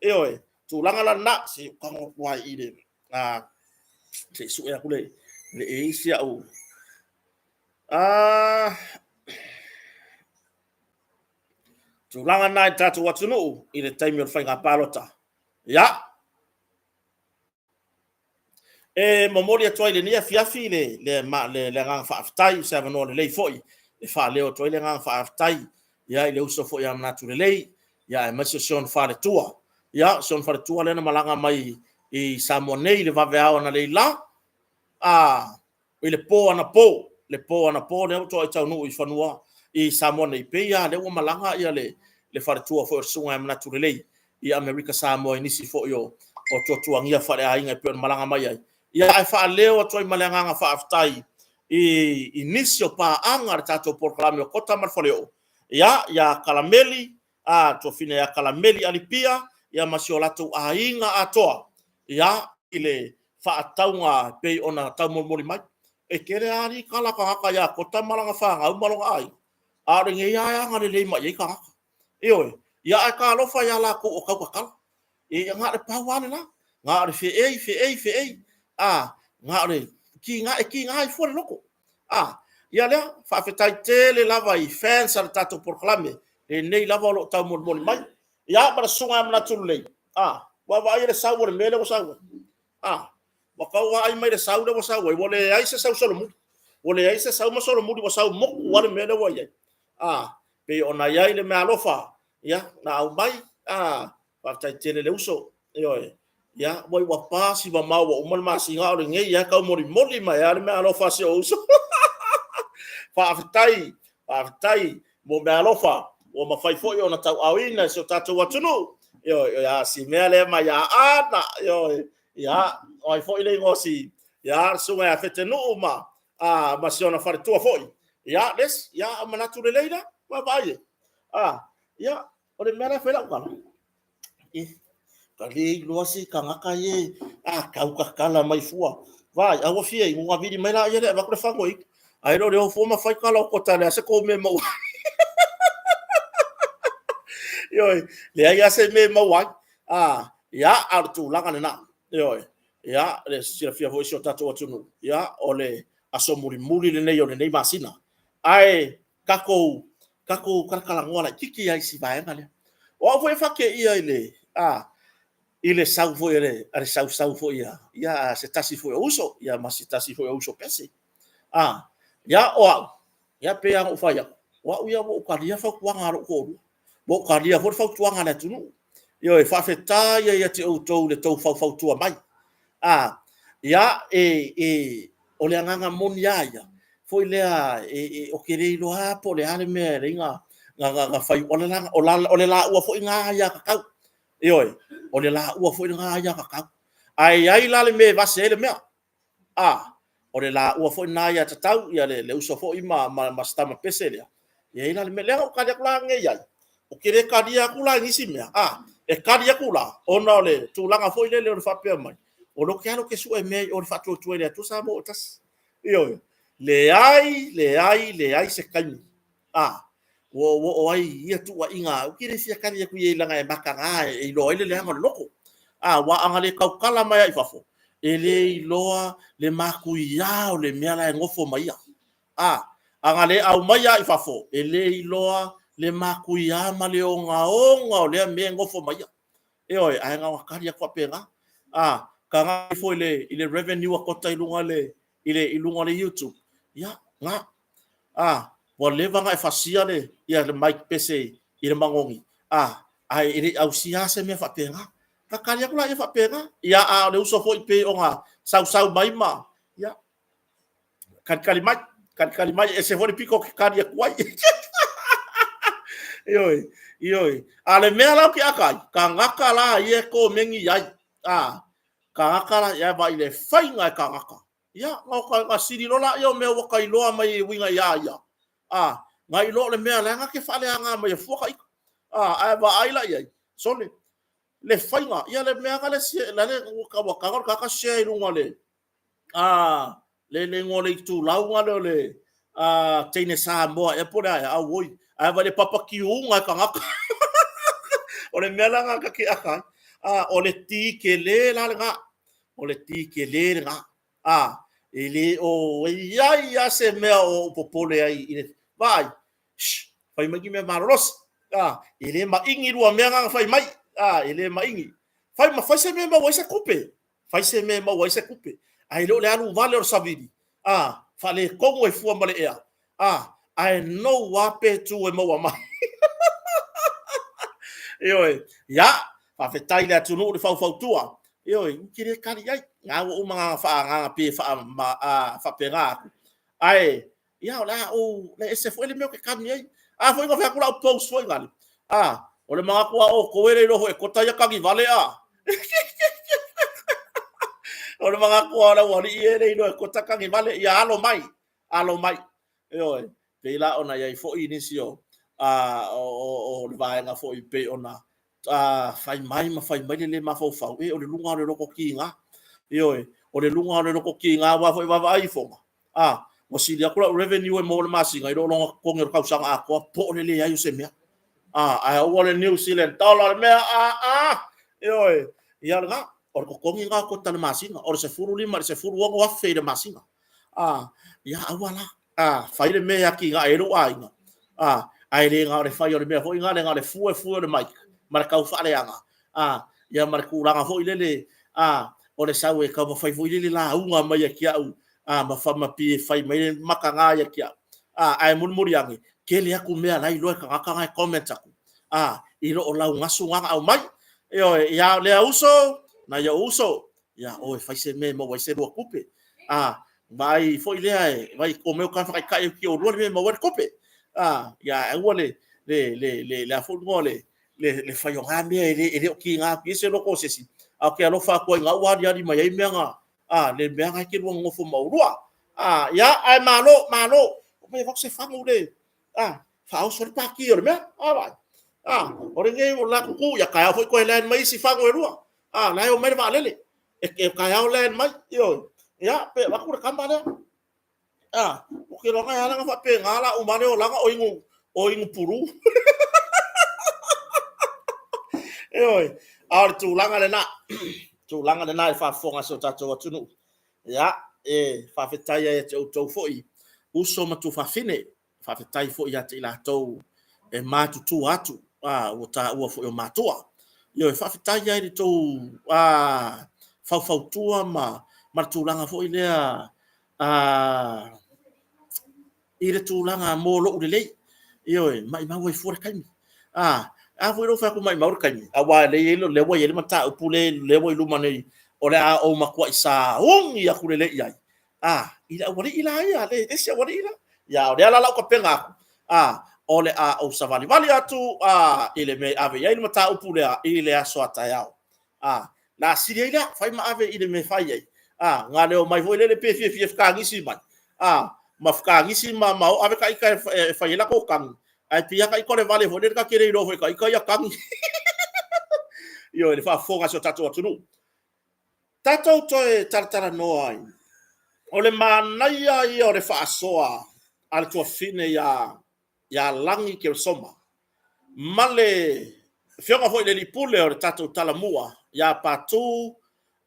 Ioe, tulaga la lena, se i ou tago atu lava i le se i sue atu le isi au... tulaga lena i le tatou atunuu i le taimi o le faiga palota. Ia, e momoli atu ai i lenei afiafi le agaga faafetai, o se avanoa lelei foi e faaleo atu ai le agaga faafetai i le uso foi ia Manatulelei, aemaise o si ona faletua. Ia, o si ona faletua lea na malaga mai i Samoa nei i le vaveao analeila, i le po anapo, le po anapo lea faatoa taunuu i fanua i Samoa nei, pei lava o lea ua malaga le faletua foi o le Susuga ia Manatulelei i Amerika Samoa i nisi foi o tuatuagia faaleaiga e pei ona malaga mai ai. Ia ae faaleo atu ai ma le agaga faafetai i nisi o paaga a le tatou polokalame o Kota ma le Faleoo, ia Kalameli, le tuafafine ia Kalameli Alipia ma si o latou aiga atoa i le faatauga e pei ona taumolimoli mai. E tele lava alii tala a tagata ia Kota ma lana fanau ma lona aiga, a o lenei lava e agalelei mai i ai tagata. Ioe. Ia ae talofa ia latou o tautatala. E na o le pau lava lena, na o le feei, feei, feei, na o le tiga, e tiga ai fua le loto. Ia lea, faafetai tele lava i fans a le tatou polokalame, lenei lava o lo o taumolimoli mai. Ia ma le Susuga ia Manatulelei, ua vaaia le sau o le mea lea ua sau ai? Ua tau vaai mai i le sau lea ua sau ai, ua leai se sau solomuli. Ua leai se sau ma solomuli, ua sau motu lava le mea lea ua i ai. Pei ona i ai le meaalofa na aumai, faafetai tele i le uso. Ioe. Ia, ua pa si mamao ua uma le masina a o lenei lava e taumolimoli mai lava le meaalofa a si ou uso. Faafetai, faafetai mo meaalofa ua mafai foi ona tauaaoina e si o tatou atunuu. Ioe, a o si mea lea mai Aana, ioe, ia, o ai foi le igoa o si, ia, le susuga ia Feteenuu ma si ona faletua foi. Ia, Les, ia, o manatu lelei la, vaavaai i ai. Ia, o le mea la e fai lau tala, ka le iloa se tagata ia a tau tatala mai fua. Vaai, a ua fia inu ona vili mai lea e avatu le fagu e inu. Ae le o le o fua ma fai tala o Kota o le a se tou mea e maua ai. Ioe, leai lava se mea e maua ai. Ia, a o le tulaga lena. Ioe, ia, le silafia foi e si o tatou atunuu, ia, o le aso mulimuli lenei o lenei masina. Ae tatou tatou talatalanoa laitiiti lava i si vaega lea. O au foi e faateia i le a i le sau foi a le sausau foi a se tasi foi o uso, ia ma se tasi foi o uso pese. A, ia o au, ia pei lava ona ou fai atu, o au ia ua ou talia fautuaga a lou toalua, ua ou talia foi le fautuaga a le atunuu. Ioe, faafetai ia te outou i le tou faufautua mai. A, ia, o le agaga moni lava ia, foi lea, ou te le iloa lava po o le a le mea e ala ai ona fai, o le laua foi lena aiatatau. Ioe, o le laua foi lena aiatatau. Ae i ai la le mea e vase ai le mea, a, o le laua foi lena aiatatau, le uso foi ma si tama pese lea, e i ai la le mea lea. Na ou tali atu la nei i ai, ou te le talia atu la i nisi mea, a, e tali atu la, ona o le tulaga foi lele o le faapea mai, o lea ou te alu ou te sue mea i o i le Faatuatua i le Atua Samoa ua Tasi. Ioe, leai, leai, leai se taimi a ua ou oo ai i ia tuuaiga, ou te le fia tali atu i ai leaga e mataga e iloa ai le leaga o le loto. A, aua a na le tautala mai lava i fafo, e le iloa le matuia o le mea la e nofo ma ia. A, a na le aumai lava i fafo, e le iloa le matuia ma le ogaoga o lea mea e nofo ma ia. Ioe, ae na ona tali atu faapena. A, taga ifo i le revenue a Kota i luga i luga o le YouTube, ia, na. A, ua leva ona e fasia le, ia le Mike Pese i le manogi, a, ae e le i ausia lava se mea faapena. Ona tali atu lea faapena. Ia, a o le uso foi pei ona sausau mai ma, ia, talitali mai, talitali mai, e ese foi le pito ou te tali atu ai. Ioe, ioe. A o le mea la ou te aata ai, tagata la ia e komeni i ai, a, tagata la, ia vaai i le faiga e tagata. Ia, ona sili loa lea o mea ua ta iloa mai e uiga ia ia, a, nai lo le mea la na te faaleaga mai fua ta ita. A, ae vaai la i ai, sole, le faiga, ia le mea na le, ua tago le tagata share i luga o le, a, le le igoa o le itulau na lea o le a, teine Samoa ea po o le a ea, auoi, ae vaai i le papatiuga e tagata. O le mea la lena ta te ata ai, a, o le ti tele la lena, o le ti tele lena. A, e le o i ai lava se mea o ou popole ai i le vaai, shh, fai mai ni mea malolosi. A, e le maini lua mea na na fai mai. A, e le maini. Fai ma fai se mea e maua ai se tupe. Fai se mea e maua ai se tupe. Ae le o le alu vale o le savili, a, faaletonu ai fua ma le ea, a, ae nou lava pe tu e maua mai. Ioe, ia, faafetai i le atunuu le faufautua. Ioe, ou te le tali i ai. Na ua uma ona faaagaaga pei e faapena atu. Ae, ia, o le a ou, e ese foi le mea ou te kagi ai. A foi na fai atu lau post foi lale, a, o le manatu lava o outou e le iloa foi e Kota ia kagi vale a. O le manatu lava o le aualii e le iloa e Kota kagi vale, ia alo mai, alo mai. Ioe, pei la ona i ai foi nisi o, a, o, o, o le vaega foi pei ona a, fai mai ma fai mai le le mafaufau, e, o le luga o le loto kiga. Ioe, o le luga o le loto kiga, aua foi vaavaai ifoga. A, ua sili atu lau revenue e maua i le masina i lo lona totogi o le tausaga atoa, po o le leai o se mea. A, ae aua le New Zealand dollar le mea, a, a, ioe, ia lena, o le totogi lena o Kota i le masina, o le 15 i le 16 afe i le masina. A, ia aua la, a, fai le mea e atinae ai lou aiga, a, ae le na o le fai o le mea foi lena, na o le fue fue o le mic ma le tau faaleaga, a, ia ma le tulaga foi lele, a, o le sau e taumafai foi lele lauga mai ia te au, a, ma fa, ma pei e fai mai le mataga ia te au, a, ae mulimuli ane, tele atu mea la e iloa e tagata na e comment atu, a, i lo o laugasu na na aumai. Ioe, ia lea uso, nai ou uso, ia oe fai se mea e maua ai se lua tupe. A, vaai foi lea e, vai ko mea o ka whakaikai ki o lua le mea e maua ai le tupe. A, ia aua le, le, le, le, le a foi ngoa le, le, le fai o ngā mea e le, e le o ki ngā ki se loko o se isi. A o ke alofa atu ai ngā ua ali ali mai ai mea ngā, a, le mea ngā ke lua ngofo ma urua. A, ia, ae malo, malo. O mea vak se whangu le, a, whaoso le pāki o le mea. A, vai. A, o le ngei o la kuku, ia kai au foi koe land mai isi whangu e lua. A, la e o mai le vaalele. E, e kai au land mai, ioe. Ia, pe vaku le kama lea. A, o ke loga e ala nga whape ngā la umane o langa o ingu, o ingu puru. Ioe, a o le tulaga lena, tulaga lena e faafofoga si o tatou atunuu. Ia, e faafetai ai ia te outou foi, uso ma tuafafine, faafetai foi ia te i latou e matutua atu, a, ua taua foi o matua. Ioe, faafetai ai i le tou a, faufautua ma, ma le tulaga foi lea a, i le tulaga mo lou lelei. Ioe, maimau ai fua le taimi. A, a foi lou fai atu maimau le taimi, aua lea i ai, lea ua i ai le mataupu lea, lea ua i luma nei, o le a ou matuai sauni atu lelei i ai. A, i le aualii la ia, le isi aualii la. Ia, o lea la lau tapena atu, a, o le a ou savalivali atu, a, i le mea e ave i ai le mataupu lea i le aso a taeao. A, na sili ai lea, fai ma ave i le mea e fai ai. A, na leo mai foi lele pe fiafia fekagisi mai. A, ma fekagisi ma, ma o ave ka ika e, e fai ai latou kagi. Ae pei lava ka ika o le vale foi lele ka te le iloa foi ka ika ia kagi. Ioe, le faafofoga a si o tatou atunuu. Tatou toe talatalanoa ai. O le manaia ia o le faasoa a le tuafafine ia, ia Lagi Keresoma ma le Afioga foi i le Alii Pule o le tatou Talamua ia Patu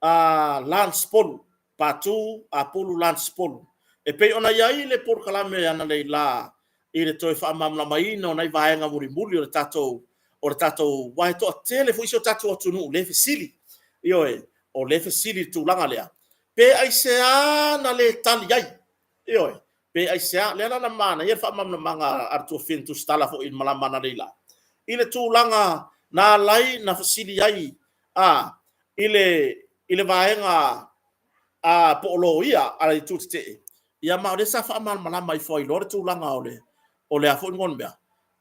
Lance Polu, Patu Apulu Lance Polu, e pei ona i ai le polokalame analeila i le toe faamalamalamaina o nai vaega mulimuli o le tatou o le tatou aua e toatele foi si o tatou atunuu lea e fesili. Ioe, o lea e fesili i le tulaga lea, pe aisea na le tali ai? Ioe, pe aisea? Lea la na manaia le faamalamalamaga a le Tuafafine Tusitala foi i le malama analeila i le tulaga na ala ai na fesili ai a i le vaega a po o loia a le Itu Tetee, ia ma o lea sa faamalamalama ifo ai loa le tulaga o le o le a foi le mea,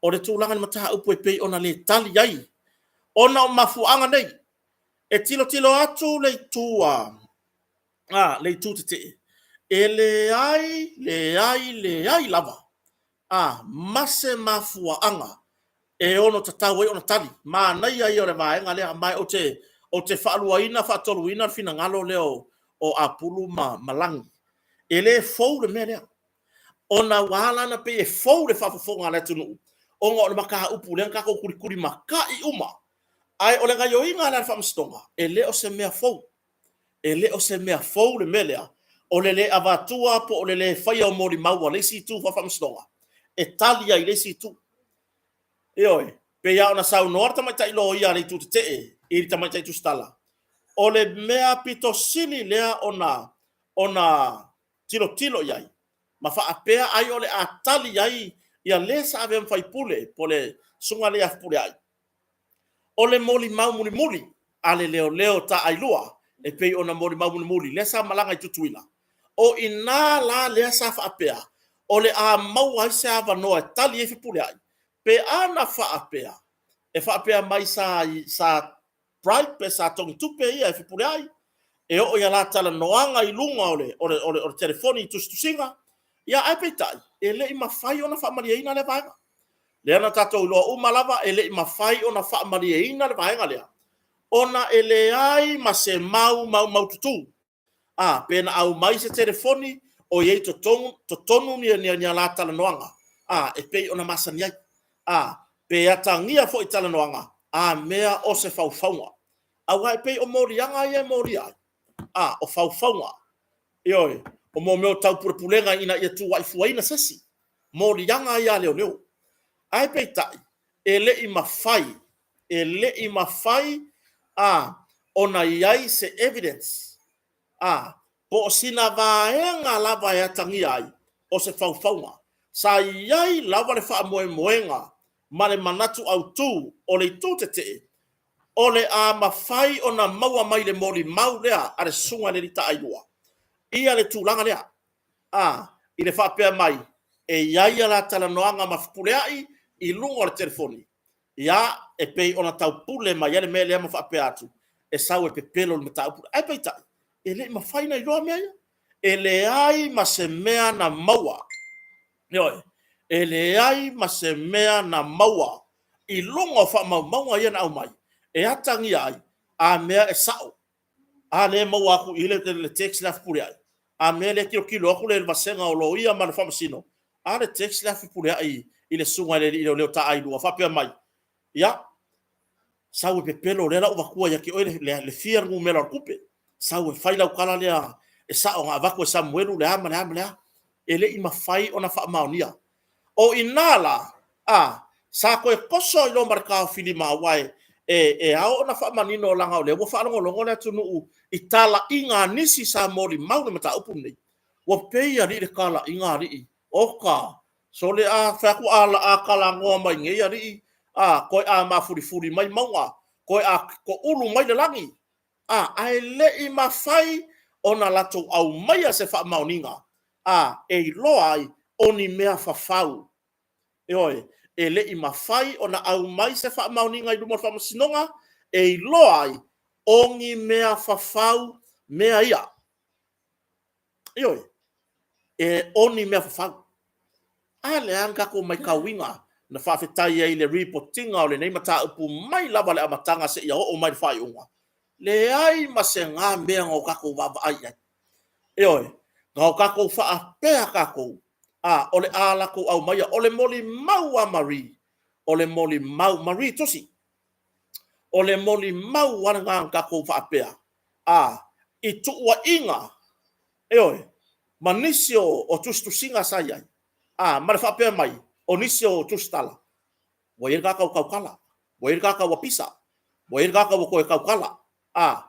o le tulaga i le mataupu e pei ona le tali ai ona o mafuaaga nei. E tilotilo atu le itu a le Itu Tetee, e leai, leai, leai lava a ma se mafuaaga e ono tatau ai ona tali. Manaia ia o le vaega lea, ma ou te faaluaina faatoluina le finagalo lea o Apulu ma Lagi. E le fou le mea lea, ona ua ala ona pei e fou i le faafofoga a le atunuu, ona o le mataupu lea na tatou tulitulimatai uma. Ae o le gaoioiga la a le Faamasinoga, e le o se mea fou. E le o se mea fou le mea lea o le le avatua po o le le faia o molimau a le isi itu faa-Faamasinoga e tali ai i le isi itu. Ioe, e pei lava ona saunoa le tamaitai loia a le Itu Tetee i le tamaitai Tusitala, o le mea pito sili lea ona tilotilo i ai ma faapea ai o le a tali ai le sa avea ma faipule po o le susuga lea ia Fepuleai, o le molimau mulimuli a le leoleo taailua e pei ona molimau mulimuli lea sa malaga i Tutuila. O i ina la lea sa faapea o le a maua ai se avanoa e tali ai Fepuleai pe ana faapea e faapea mai sa bribe pe sa togitupe ia e Fepuleai e oo i la talanoaga i luga o le telefoni i tusitusiga. Ia ae peitai, e le i mafai ona faamalieina lea vaega. Lea na tatou iloa uma lava e le i mafai ona faamalieina le vaega lea, ona e leai ma se mau maumaututu pe na aumai se telefoni o i ai i totonu ni a la talanoaga e pei ona masani ai, pe atagia foi i talanoaga a mea o se faufauga. Aua e pei o moliaga ia e molia ai, o faufauga. Ioe, o mea o taupulepulega ina ia tuuai fuaina se isi, moliaga ia a leoleo. Ae peitai, e le i mafai, e le i mafai ona i ai se evidence po o sina vaega lava e atagia ai o se faufauga. Sa i ai lava le faamoemoega ma le manatu autu o le Itu Tetee, o le a mafai ona maua mai le molimau lea a le susuga i le alii taailua ia le tulaga lea, i le faapea mai e i ai a la talanoaga ma Fepuleai i luga o le telefoni, ia, e pei ona taupule mai ai le mea lea ma faapea atu, e sau e pepelo le mataupu. Ae peitai, e le i mafai ona iloa mea ia. E leai ma se mea na maua, ioe, e leai ma se mea na maua i luga o faamaumauga ia na aumai e atagia ai a mea e sao. A lea e maua atu i i le text lea a Fepuleai? A mea lea e tilotilo atu le vasega o Loia ma le Faamasino? A le text lea a Fepuleai i le susuga i le alii leoleo taailua faapea mai, ia, sau e pepelo, o lea la ua avatua ia te oe le fia le numera o le tupe, sau e fai lau tala lea e sao na avatu e Samuelu le a ma le a ma le a. E le i mafai ona faamaonia. O i ina la, a, sa toe toso ai loa ma le taofilima aua e ao ona faamanino leaga o lea ua faalogologo le atunuu i talaiga a nisi sa molimau i le mataupu lenei. Ua pei alii le talaiga a alii, oka, sole a fai atu a talanoa mai nei alii, a, toe a mafulifuli mai mauga, toe a toulu mai le lagi, a, ae le i mafai ona latou aumaia se faamaoniga, a, e iloa ai o ni mea fafau. Ioe, e le i mafai ona aumai se faamaoniga i luma o le Faamasinoga e iloa ai o ni mea fafau mea ia. Ioe, e o ni mea fafau. A lea na tatou matauina na faafetai ai i le ripotiina o lenei mataupu mai lava i le amataga seia oo mai i le faaiuga, leai ma se na mea na o tatou vaavaai i ai. Ioe, na o tatou faapea tatou, a, o le a latou aumaia, o le molimau a Marie, o le molimau, Marie Tusi. O le molimau lava lena na tatou faapea, a, i tuuaiga, ioe, ma nisi o tusitusiga sa i ai, a, ma le faapea mai o nisi o tusitala, ua i ai le tagata ua tautala, ua i ai le tagata ua pisa, ua i ai le tagata ua toe tautala. A,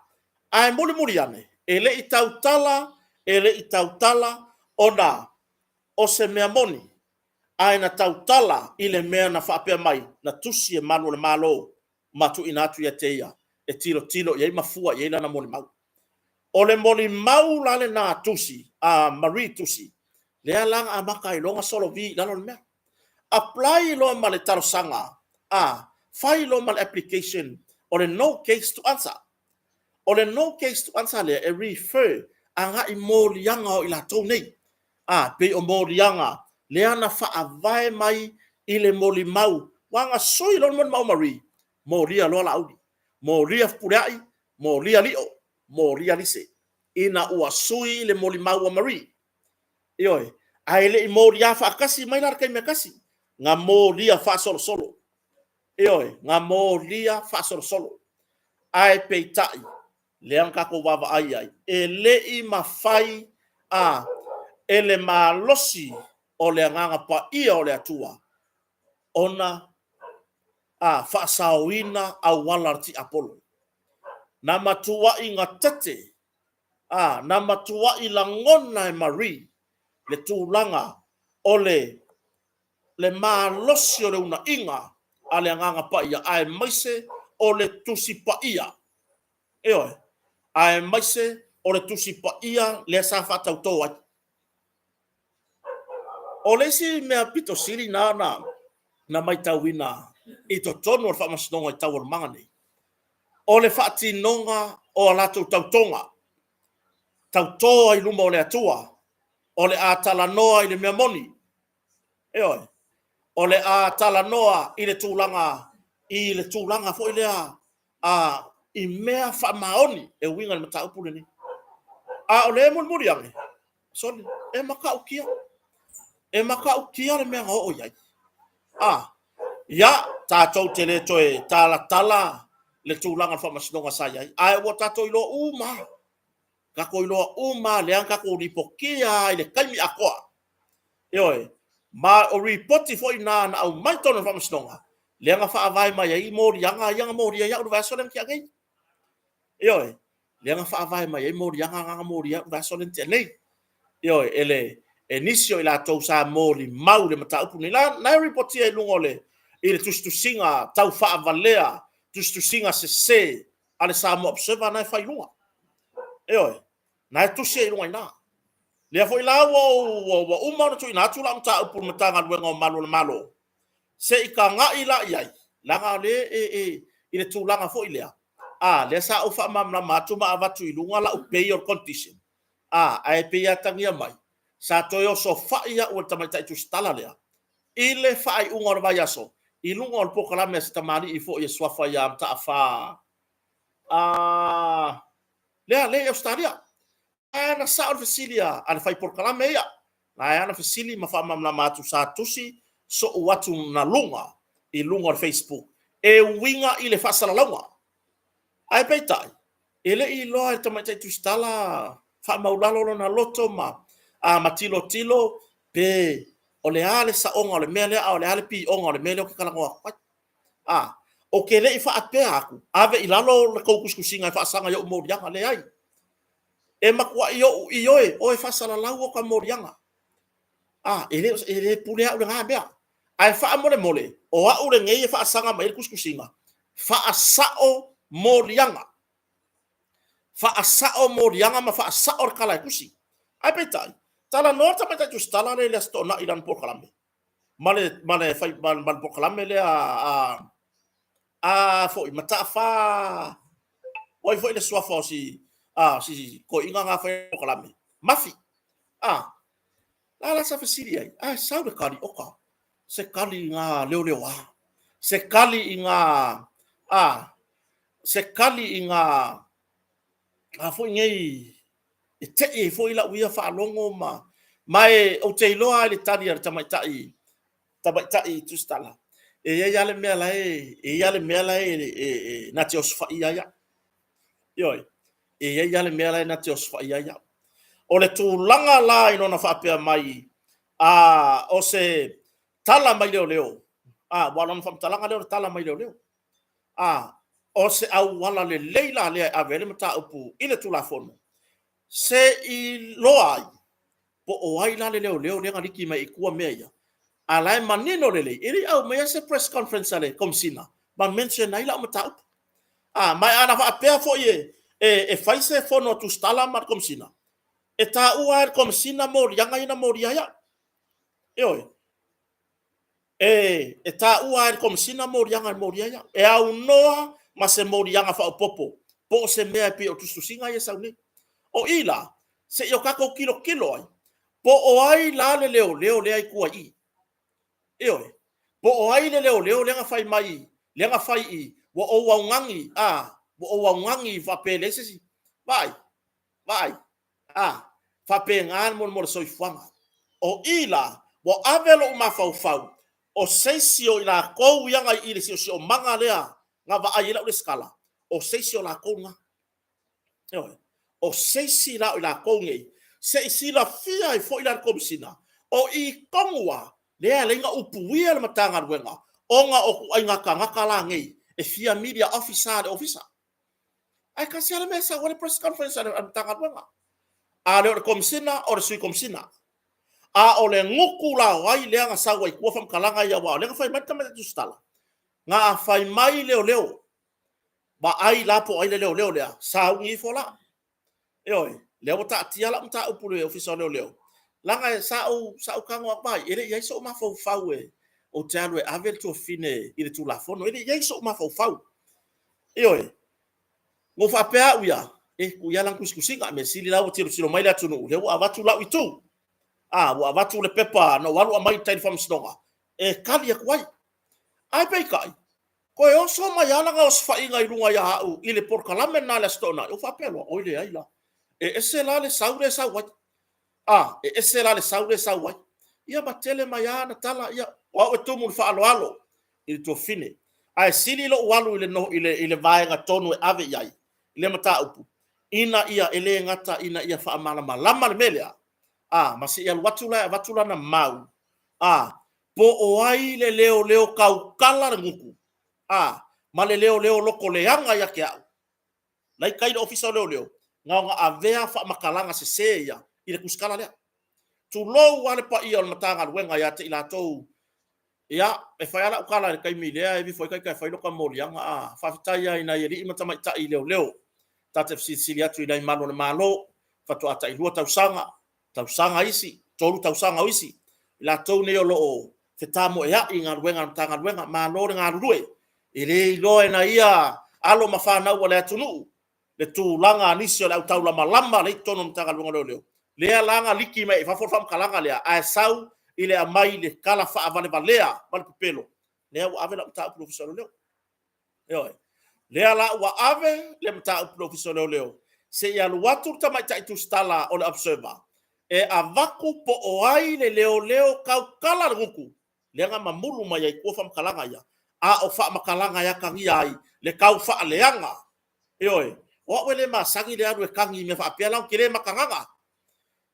ae mulimuli ane, e le i tautala, e le i tautala ona o se mea moni, ae na tautala i le mea na faapea mai na tusi e malu o le Malo ma tuuina atu ia te ia e tilotilo i ai ma fua i ai lana molimau. O le molimau la lena a Tusi, a Marie Tusi, lea la na amata ai loa ona solovi i lalo le mea. Apply loa ma le talosaga, a, fai loa ma le application o le no case to answer. O le no case to answer lea e refer agai moliaga o i latou nei. A, pei o moliaga lea na faavae mai i le molimau, aua na sui loa le molimau a Marie, molia loa Laauli, molia Fepuleai, molia Lio, molia Lise, ina ua sui le molimau a Marie. Ioe, ae le i molia faatasi mai la i le taimi e tasi, na molia faasolosolo. Ioe, na molia faasolosolo. Ae peitai, lea na tatou vaavaai i ai, e le i mafai a e le malosi o le Agaga Paia o le Atua ona a faasaoina auala o le tiapolo. Na matuai gatete, a, na matuai lagona e Marie le tulaga o le malosi o le unaiga a le Agaga Paia, aemaise o le Tusi Paia. Ioe, aemaise o le Tusi Paia lea sa faatauto ai. O le isi mea pito sili lena na matauina i totonu o le Faamasinoga i taualumaga nei, o le faatinoga o a latou tautoga, tauto ai i luma o le Atua, o le a talanoa i le mea moni. Ioe. O le a talanoa i le tulaga i le tulaga foi lea a i mea faamaoni e uiga i le mataupu lenei. A o lea e mulimuli ane, sole, e matautia, e matautia le mea na oo i ai. A, ia, tatou te le toe talatala le tulaga o le faamasinoga sa i ai, ae ua tatou iloa uma lava, tatou iloa uma lava, lea na tatou lipotia lava i le taimi atoa. Ioe. Ma o lipoti foi na na aumai i totonu o le faamasinoga, lea na faavae mai ai moliaga ia na molia ai au i le vaiaso lea na tea nei. Ioe. Lea na faavae mai ai moliaga na na molia ai au i le vaiaso lea na tea nei. Ioe, e nisi o i latou sa molimau i le mataupu lenei. Na e lipotia i luga o le i le tusitusiga tau faavalea, tusitusiga sese a le Samoa Observer na e fai i luga. Ioe, na e tusi ai i luga i ina. Lea foi la ua uma ona tuuina atu lau mataupu i le Matagaluega o Malu o le Malo, se i tagai la i ai, leaga o lea e i le tulaga foi lea, a, lea sa ou faamalamalama atu ma avatu i luga lau pei o le condition, a, ae pei e atagia mai, sa toe osofai au e le tamaitai tusitala lea i le faaiuga o le vaiaso i luga o le polokalame a si tamalii foi e suafa ia Mataafa, a, lea, lea i Ausetalia. Ae na sao le fesili a le fai polokalame ia. Na e ana fesili ma faamalamalama atu sa tusi sou atugaluga i luga o le Facebook e uiga i le faasalalauga. Ae peitai, e le i iloa e le tamaitai tusitala faamaulalo lona loto ma, a, ma tilotilo pe o le a le saoga o le mea lea a o le a le pioga o le mea lea ou te talanoa atu ai. A, ou te le i faapea atu, ave i lalo le tou tusitusiga e faasaga i ou moliaga. Leai. E matuai ou ioe, o e faasalalau o ta moliaga. A, e le, e le pule au i lena mea. Ae faamolemole, o au lenei e faasaga mai ai le tusitusiga, faasao moliaga. Faasao moliaga ma faasao le tala e tusi. Ae peitai, talanoa le tamaitai tusitala lea i le Aso Toonai i lana polokalame, ma le, ma le, fai, ma, ma le polokalame lea a, a foi, Mataafa, o ai foi le suafa o si, a, si toeaina na fai polokalame, Mafi. A, la la sa fesili ai, ae sau le tali, oka, se tali i ngā leoleoā, se tali i ngā, a, se tali i ngā, a foi nei, e tei ai foi lau ia faalogo ma, ma e, ou te iloa lava i le tali a le tamaitai, tamaitai tusitala. E i ai lava le mea la e, e i ai le mea la e, e, e na te osofai ai au. Ioe, e i ai lava le mea la e na te osofai ai au. O le tulaga la i lona faapea mai, a, o se tala mai leoleo, a, ua lona faamatalaga lea o le tala mai leoleo. A, o se auala lelei la lea e ave ai le mataupu i le Tulafono, se i loa ai po o ai la le leoleo lea na liki mai i tua mea ia, a la e manino lelei, e le i aumaia se press conference a le Komesina ma mention ai lau mataupu. A, ma ana faapea foi e, e, e fai se fono a Tusitala ma le Komesina, e taua e le Komesina moliaga ia na molia ai au. Ioe. E, e taua e le Komesina moliaga e molia ai au. E aunoa ma se moliaga faaopoopo po o se mea e pei o tusitusiga ia e sau nei. O i la, se i o tatou tilotilo ai, po o ai la le leoleo lea i tua i i. Ioe, po o ai le leoleo lea na fai mai, lea na fai i, ua ou augani, a, ua ou augani faapea e leai se isi. Vaai, vaai, a, faapena le mo le soifuaga. O i la, ua ave lou mafaufau, o se isi o i latou ia na i le siosiomaga lea na vaai ai lau resitala, o se isi o latou na. Ioe. O se isi la o i latou nei, se i silafia ai foi la le Komesina, o i tonu lava lea e ala ai ona upuia le Matagaluega ona o ituaiga tagata la nei e fia media officer a le Ofisa. Ae tasi lava le mea e sau ai le press conference a le Matagaluega. A le o le Komesina, o le Sui Komesina. A o le gutu la o ai lea na sau ai i tua faamatalaga ia, aua o lea na fai mai le Tamaitai Tusitala, na fai mai leoleo, vaai la po o ai le leoleo lea, sauni ifo la. Ioe, lea ua taatia lau mataupu i le Ofisa o Leoleo, leaga sa ou, sa ou tago atu, vaai, e le i i ai sou mafaufau e, ou te alu e ave le tuafafine i le Tulafono, e le i i ai sou mafaufau. Ioe, na ou faapea au ia, e, tuu ia lana tusitusiga, mea sili la ua tilotilo mai le atunuu, lea ua avatu lau itu. A, ua avatu le pepa na ou alu aumai i tai i le faamasinoga, e tali atu ai. Ae peitai, Toe oso mai lava lana osofaiga i luga ia au i le polokalame lena i le Aso Toonai, ou faapea loa, oi leai la, e ese la le sau lea e sau ai. A, e ese la le sau lea e sau ai. Ia ma tele mai lava ana tala, ia, o au e tumu i le faaaloalo i le tuafafine, ae sili lou alu i le, i le, i le vaega tonu e ave i ai le mataupu, ina ia, e le gata ina ia faamalamalama le mea lea, a, ma se i alu atu la e avatu lana mau, a, Po o ai le leoleo tautala le gutu, a, ma le leoleo loto leaga ia te au. La i tai le Ofisa o Leoleo, na ona avea faamatalaga sese ia i le tusitala lea. Tulou lava le paia o le Matagaluega ia te i latou. Ia, e fai lava lau tala i le taimi lea e alu ifo ai ita e fai lota moliaga, a, faafetai lava i nai alii ma tamaitai leoleo ta te fesilisili atu i nai malu o le Malo, faatoa tailua tausaga, tausaga isi, 3 tausaga o isi, i latou nei o lo o fetamoeai i galuega a le Matagaluega, malo le galulue. E le iloa e nai ia alo ma fanau a le atunuu le tulaga a nisi o le au taulamalama lea i totonu o le Matagaluega o Leoleo, lea la na liki mai ai i fafo le faamatalaga lea, ae sau i le aumai i le tala faavalevalea ma le pepelo, lea ua ave lau mataupu i le Ofisa o Leoleo. Ioe. Lea la ua ave le mataupu i le Ofisa o Leoleo se i alu atu le tamaitai tusitala o le Observer e avatu po o ai le leoleo tautala le gutu lea na mamulu mai ai tua faamatalaga ia, a o faamatalaga e atagia ai le tau faaleaga. Ioe. O au e le masani le alu e tagi i mea faapea, leaga ou te le makagaga.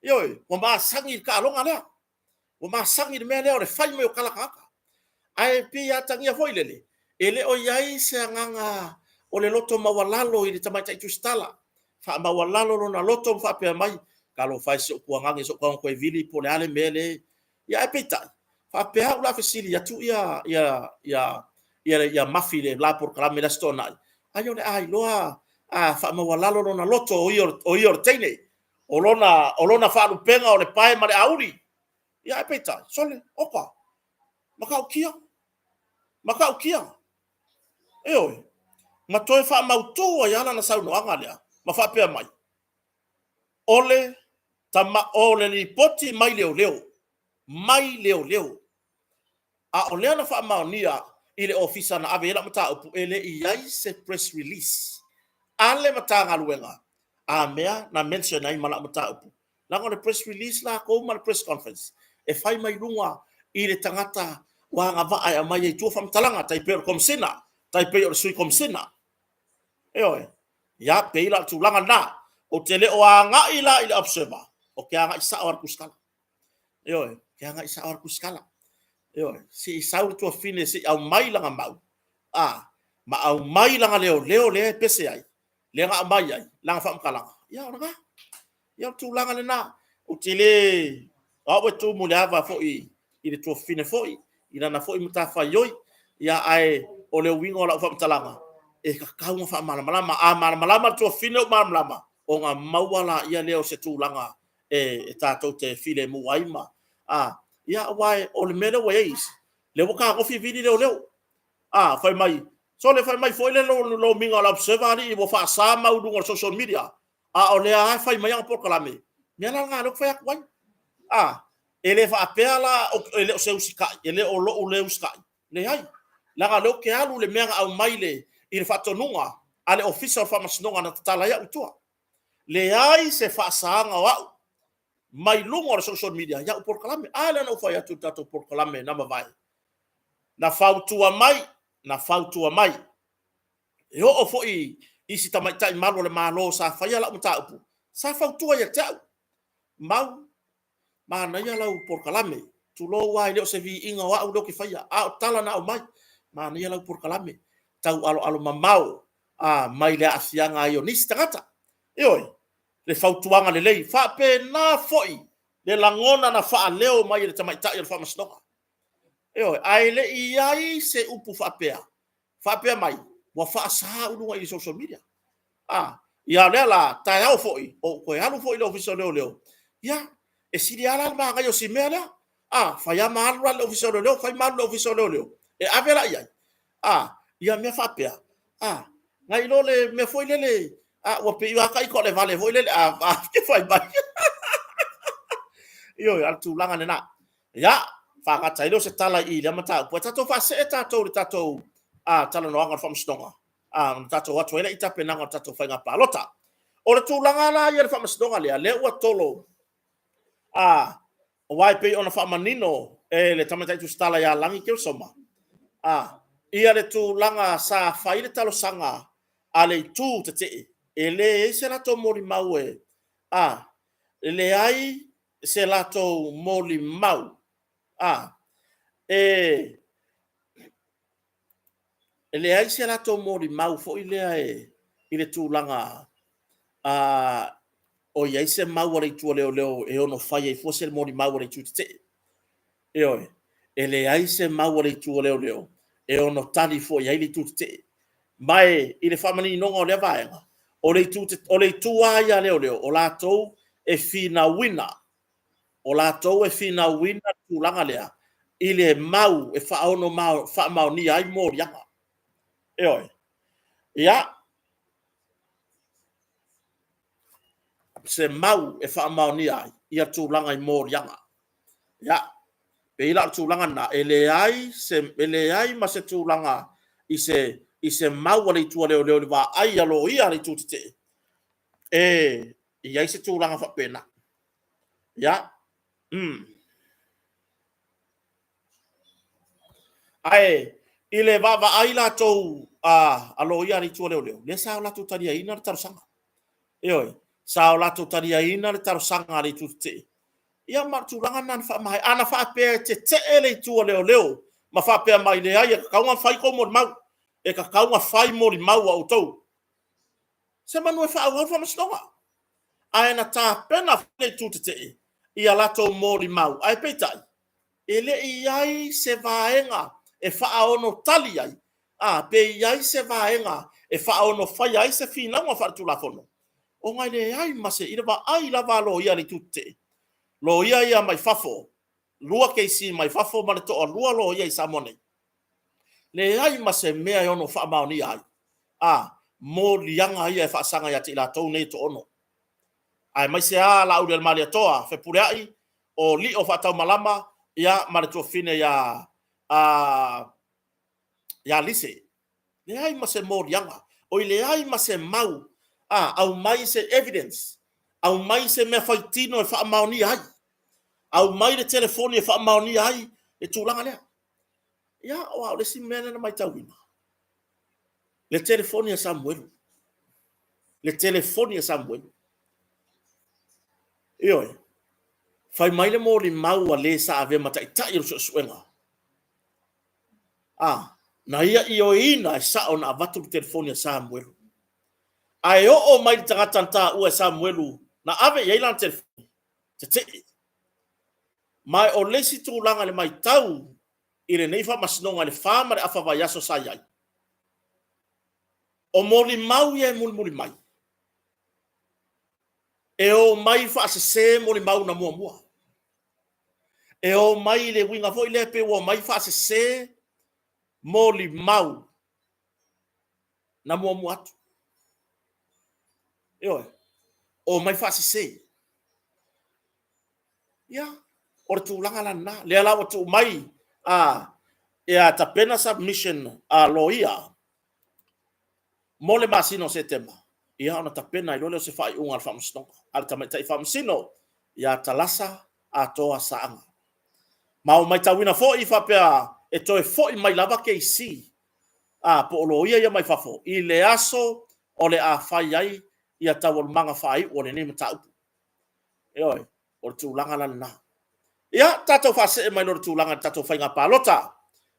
Ioe. Ua masani i le taaloga lea. Ua masani i le mea lea o le fai mai o tala tagata. Ae pei e atagia foi lele, e le o i ai se agaga o le loto maualalo i le tamaitai tusitala. Faamaualalo lona loto ma faapea mai, talofa e i si ou tuagage si ou tago toe vili po o le a le mea lea. Ia ae peitai, faapea au o le a fesili atu ia ia ia ia ia Mafi i le la polokalame i le Aso Toonai, ai o le a iloa a faamaualalo lona loto o ia o ia o le teine. O lona, o lona faalupega o le pae ma le auli. Ia ae peitai, sole, oka, matautia, matautia. Ioe, ma toe faamautu ai lava lana saunoaga lea, ma faapea mai, o le, tama, o le lipoti mai leoleo, mai leoleo. A o lea na faamaonia i le ofisa na ave i ai lau mataupu, e le i i ai se press release a le Matagaluega a mea na mention ai ma lau mataupu. Leaga o le press release latou ma le press conference e fai mai luga i le tagata Ua agavaa e aumai ai i tua faamatalaga, tai pei o le Komesina, tai pei o le Sui Komesina. Ioe. Ia, pei la o le tulaga lena. Ou te le o agai la i le Observer, ou te agai sao lava i le tusitala. Ioe, ou te agai sao lava i le tusitala. Ioe, se i sau le tuafafine se i aumai lana mau, a, ma aumai lana leoleo lea e pese ai, lea na aumai ai lana faamatalaga, ia o lena. Ia o le tulaga lena. Ou te le, o au e tumu i le ava foi i le tuafafine foi, i lana foi matafaioi, ia ae o le uiga o lau faamatalaga, e tatau ona faamalamalama. A malamalama le tuafafine ou malamalama, ona maua laia lea o se tulaga e tatou te filemu ai ma, a, ia aua o le mea lea ua i ai isi, lea ua tagofi vili leoleo. A, fai mai, sole fai mai foi le lomiga o le Observer alii ua faasa mau i luga o le social media. A o lea lava e fai mai ana polokalame, mea la lena lea ou te fai atu ai. A, e le faapea la e le o se usitai, e le o lou le usitai, leai. Leaga o lea ou te alu i le mea na aumai i le faatonuga a le Ofisa o Faamasinoga na tatala ai au i tua. Leai se faasaga o au mai luga o le social media i au polokalame. A lea na ou fai atu i le tatou polokalame na mavae, na fautua mai, na fautua mai. E oo foi i isi tamaitai malu o le Malo sa faia lau mataupu, sa fautua ia te au, Mau, manaia lau polokalame, tulou lava e le o se viiga o au lea ou te faia, a o tala na aumai, manaia lau polokalame, taualoalo mamao a, mai le aafiaga ai o nisi tagata. Ioe, le fautuaga lelei. Faapena foi le lagona na faaleo mai e le tamaitai o le Faamasinoga. Ioe, ae le i i ai se upu faapea, faapea mai, ua faasa au i luga i social media. A, ia lea la, taeao foi, ou toe alu foi i le Ofisa o Leoleo, ia, e sili lava la le manaia o si mea lea. A, fai lava ma alu la i le Ofisa o Leoleo, fai ma alu i le Ofisa o Leoleo, e ave la i ai, a, ia mea faapea, a, nai lo le mea foi lele, a, ua pei lava ita o le vale foi lele, a fai mai. Ioe, a o le tulaga lena. Ia, faagata ai lea o se tala i lea mataupu. Ae tatou faasee tatou i le tatou talanoaga o le Faamasinoga, ona tatou o atu ai lea i tapenaga o le tatou faiga palota. O le tulaga la ia i le Faamasinoga lea, lea ua tolo, aua e pei ona faamanino e le Tamaitai Tusitala ia Lagi Keresoma, ia le tulaga sa fai le talosaga a le itu tetee, e leai se latou molimau e, e leai se latou molimau, a, e leai se latou molimau foi lea e, i le tulaga a, o i ai se mau a le itu a leoleo e ono fai ai fua se molimau a le itu tetee. Ioe, e leai se mau a le itu a leoleo e ono tali fua i ai le itu tetee. Ma e, i le faamaninoga o lea vaega, o le itu, o le itu lava ia a leoleo, o latou e finauina, o latou e finauina le tulaga lea i le mau e faaono faamaonia ai moliaga. Ioe. Ia, se mau e faamaonia ai ia tulaga i moliaga. Ia, pei la o le tulaga lena, e leai se, e leai ma se tulaga i se, i se mau a le itu a leoleo i le vaai a loia a le itu tetee, e i ai se tulaga faapena. Ia, Ae i le vaavaai latou a loia a le itu a leoleo, lea sa o latou taliaina le talosaga. Ioe, sa o latou taliaina le talosaga a le itu tetee. Ia ma o le tulaga lena na faamaea. A na faapea e tetee le itu a leoleo ma faapea mai, leai e tatau ona fai tou molimau, e tatau ona fai molimau a outou, semanu e faaauau le faamasinoga. Ae na tapena foi le itu tetee i a latou molimau, ae peitai, e le i i ai se vaega e faaono tali ai, a, pe i ai se vaega e faaono faia ai se finauga faaletulafono, ona e leai ma se, i le vaai lava a loia a le itu tetee, loia ia mai fafo, 2 KC mai fafo ma le toalua loia i Samoa nei, leai ma se mea e ono faamaonia ai, a, moliaga ia e faasaga ia te i latou nei e toaono. Aemaise lava Laaulialemalietoa, Fepuleai, o Lio Faataumalama, ia, ma le tuafafine ia, a, ia Lise. Leai ma se moliaga, oi leai ma se mau, a, aumai se evidence, aumai se mea faitino e faamaonia ai, aumai le telefoni e faamaonia ai le tulaga lea. Ia, aua o le isi mea lea na matauina, le telefoni a Samuelu. Le telefoni a Samuelu. Ioe, fai mai le molimau a le sa avea ma taitai o le suesuega. A, na ia ioeina e sao na avatu le telefoni a Samuelu. Ae oo mai le tagata na taua e Samuelu na ave i ai lana telefoni, tetee. Ma o le isi tulaga i le matau i lenei faamasinoga i le fa ma le afa vaiaso sa i ai, o molimau ia e mulimuli mai, e omai faasese molimau na muamua. E omai i le uiga foi lea pei ua omai faasese molimau na muamua atu. Ioe, omai faasese. Ia, o le tulaga la lena, lea la ua tuu mai a ia tapena submission a loia mo le masina o Setema, ia ona tapena ai loa lea o se faaiuga a le Faamasinoga, a le Tamaitai Faamasino ia Talasa Atoa Saaga. Ma ua matauina foi faapea e toe foi mai lava KC a po o loia ia mai fafo i le aso o le a fai ai ia taualumaga faaiu o lenei mataupu. Ioe, o le tulaga la lena. Ia, tatou faasee mai loa i le tulaga i le tatou faiga palota.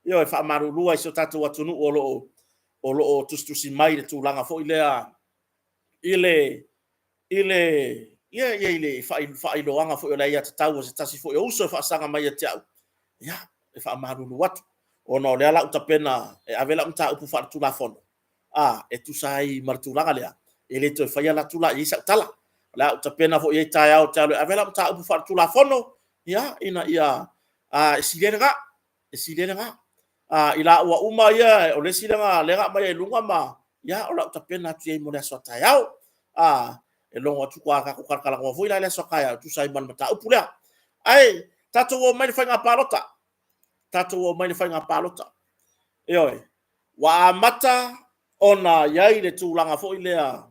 Ioe, faamalulu ai i si o tatou atunuu o lo o o lo o tusitusi mai i le tulaga foi lea i le i le ia ia i le faailoaga foi o le aiatatau a se tasi foi o uso e faasaga mai ia te au. Ia, e faamalulu atu ona o lea la ua tapena e ave lau mataupu faaletulafono a, e tusa ai ma le tulaga lea, e le toe faia la tula i ai sau tala. O le a ou tapena foi i ai taeao ou te alu e ave lau mataupu faaletulafono, ia, ina ia, a, e sili ai lena, e sili ai lena. A, i laua uma ia, o le isi lea na aumai i luga ma, ia, o le a ou tapena atu i ai mo le aso a taeao. A, e logo atu faatoa tatou talatalanoa foi la i le aso a taeao e tusa ai ma le mataupu lea. Ae, tatou oo mai i le faiga palota. Tatou oo mai i le faiga palota. Ioe. Ua amata ona i ai le tulaga foi lea,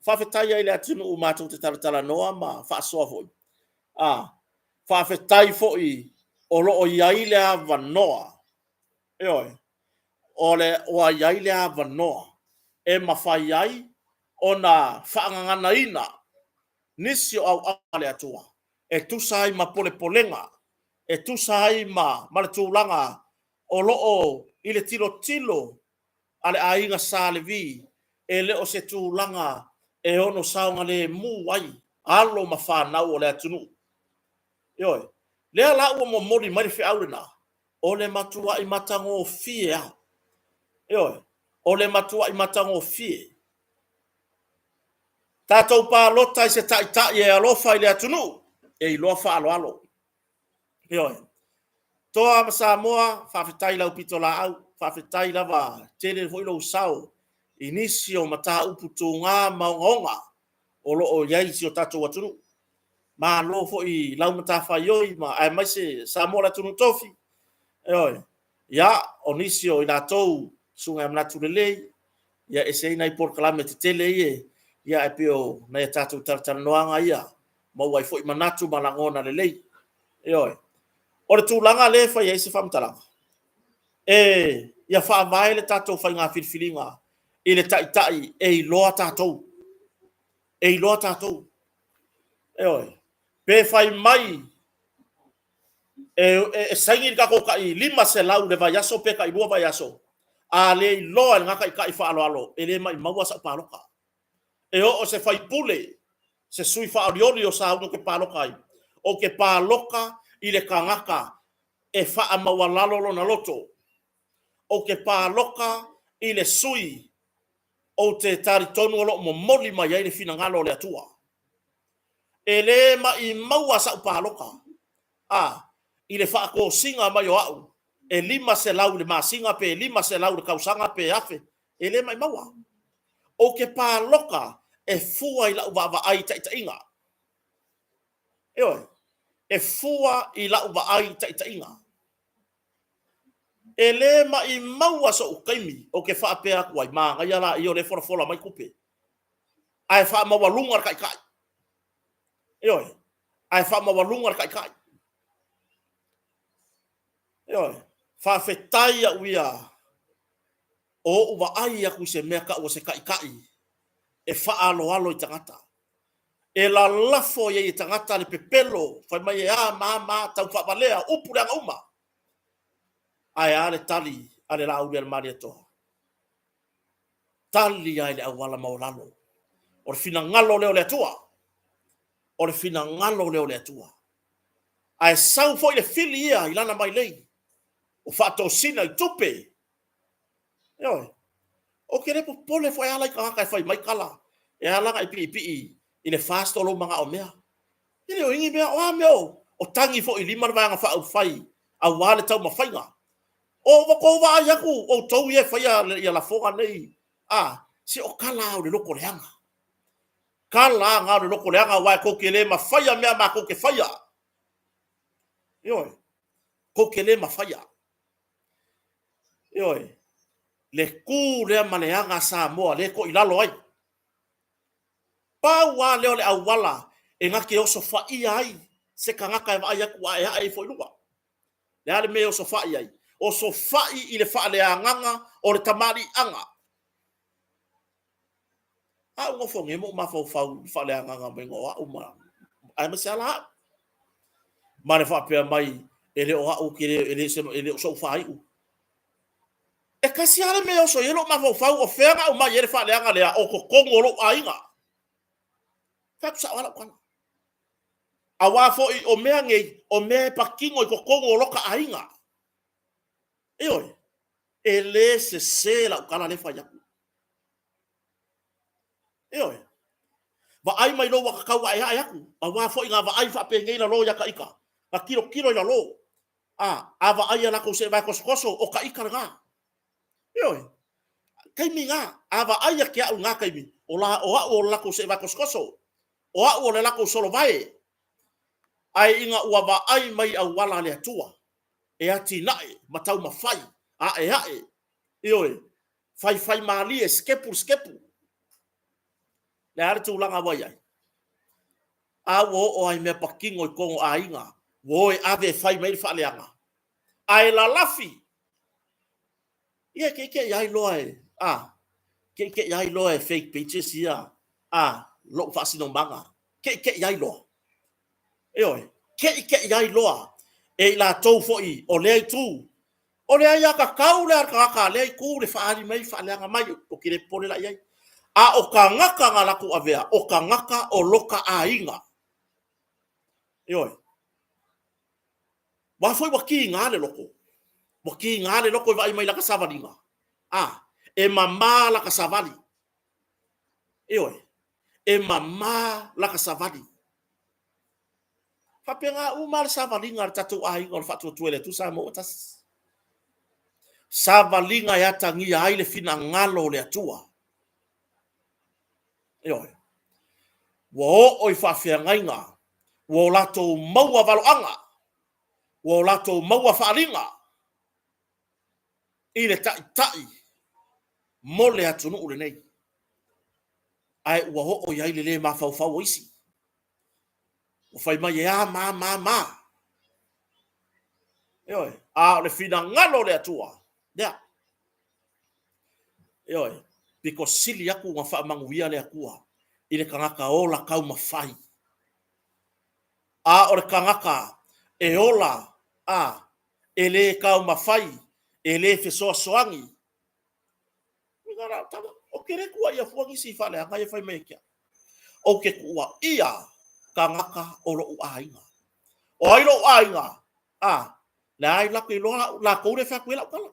faafetai ai i le atunuu matou te talatalanoa ma faasoa foi, a, faafetai foi o lo o i ai le avanoa, ioe, o le, ua i ai le avanoa e mafai ai ona faagaganaina nisi o auauna a le Atua e tusa ai ma polepolega, e tusa ai ma le tulaga o lo o i le tilotilo a le aiga Sa Levi, e le o se tulaga e ono saogalemu ai alo ma fanau o le atunuu. Ioe. Lea la ua momoli mai le feau lena, o le matuai matagofie lava. Ioe. O le matuai matagofie. Tatou palota i se taitai e alofa i le atunuu, e iloa faaaloalo. Ioe. Toa ma Samoa, faafetai i lau pitolaau, faafetai lava, tele foi lou sao i nisi o mataupu tuga ma ogaoga o lo o i ai i si o tatou atunuu. Malo foi i lau matafaioi aemaise Samoa le atunuu tofi. Ioe. Ia, o nisi o i latou susuga ia Manatu Lelei, ia e ese ai nai polokalame tetele ia, ia ae pei o nai a tatou talatalanoaga ia, maua ai foi manatu ma lagona lelei. Ioe. O le tulaga lea e fai ai se faamatalaga, e, ia faavae le tatou faiga filifiliga i le taitai e iloa tatou. E iloa tatou. Ioe. Pe fai mai e, e, e saini le tatou tai 500 i le vaiaso pe tai lua vaiaso, a le iloa e lena taitai faaaloalo, e le maimaua sau palota. E oo se faipule, se sui faaolioli o sauni ou te palota ai, ou te palota i le tagata e faamaualalo lona loto. Ou te palota i le sui ou te talitonu o lo o momoli mai ai le finagalo o le Atua. E le maimaua sau palota a i le faatosina mai o au e 500 i le masina pe 500 i le tausaga pe afe, e le maimaua. Ou te palota e fua i lau vaavaai i taitaiga. Ioe, e fua i lau vaai i taitaiga. E le maimaua so'u taimi ou te faapea atu ai, manaia laia o lea e folafola mai tupe, ae faamaualuga le taitai. Ioe, ae faamaualuga le taitai. Ioe. Faafetai au ia o ou vaai aku i se mea taua o se taʻitaʻi e faaaloalo i tagata. E lalafo i ai e tagata le pepelo, fai mai e a ma a ma a, tau faavalea, upu leaga uma. Ae a le tali a le Laauli a le Malietoa? Tali lava i le auala maualalo. O le finagalo lea o le Atua. O le finagalo lea o le Atua. Ae sau foi le fili ia i lana mailei, o faatosina i tupe. Ioe. Ou te le popole foi e ala i tagata e fai mai tala, e ala ona e piipii i le fast o lou manaomea. E le o i ai ni mea, o a mea o tagi foi i lima le Vaega Faaupufai aua le taumafaiga. O ua tou vaai atu outou ia e faia ia lafoga nei, a, se o tala lava o le loto leaga. Tala lava na o le loto leaga aua e tou te le mafaia mea matou te faia. Ioe, tou te le mafaia. Ioe, le tu lea ma le aga a Samoa lea e toilalo ai. Pau lava lea o le auala e na te osofaia ai se tagata e vaai atu aeae ifo i luga. Le a le mea e osofai ai? Osofai i le faaleagaga o le tamaliiaga. A ou nofo nei ma ou mafaufau i le faaleagaga mai o au ma aemaise lava la au. Ma le faapea mai, e le o au, e le o sou faaiu. E tasi lava le mea e oso i ai lou mafaufau, o fea na aumai ai le faaleaga lea, o totonu o lou aiga. Fai atu sao lava lau tala. Aua foi o mea nei, o mea e patino i totonu o lota aiga. Ioe, e le sese lau tala lea e fai atu. Ioe. Vaai mai lou atatau aeae atu, aua foi na vaai faapenei lalo ia ta ita, na tilotilo i lalo. A, a vaai a latou seevae tosotoso, o ta ita lena. Ioe. Taimi na, a vaai ia te au i na taimi, o la, o au o le latou seevae tosotoso, o au o le latou solovae. Ae ina ua vaai mai i auala a le Atua, e atinae ma taumafai, aeae, ioe, faifaimalie, sikepu i le sikepu. Le a le tulaga ua i ai? A ua oo lava i mea patino i totonu o aiga, ua o e ave e fai mai le faaleaga, ae lalafi. Ia, e te i ai loa e, a, te i ai loa e fake pages ia, a, lou faasinomaga, te i ai loa. Ioe, keʻikeʻi ai loa e i latou foi o lea itu. O le aiatatau lea a le tagata a lea itu le faaali mai, faaleaga mai, ou te le popole la i ai. A o tagata na latou avea, o tagata o lota aiga. Ioe. Aua foi ua kiga le loto. Ua kiga le loto e vaai mai i lata savaliga. A, e mama lata savali. Ioe. E mama lata savali. Faapena uma le savaliga a le tatou aiga o le Faatuatua i le Atua Samoa ua tasi. Savaliga e atagia ai le finagalo o le Atua. Ioe. Ua oo i faafeagaiga, ua o latou maua valoaga, ua o latou maua faaaliga i le Taitai mo le atunuu lenei. Ae ua oo i ai le le mafaufau o isi. Ua fai mai e a ma ma ma. Ioe, a o le finagalo o le Atua, lea. Ioe, pito sili atu ona faamanuia le Atua i le tagata ola taumafai. A o le tagata e ola a e le taumafai, e le fesoasoani, Ou te le tuuaia fua nisi i faaleaga ia fai mai e te au. Ou te tuuaia tagata o lou aiga. O ai lou aiga? A, leai latou te iloa au, latou lea e fai atu ai lau tala.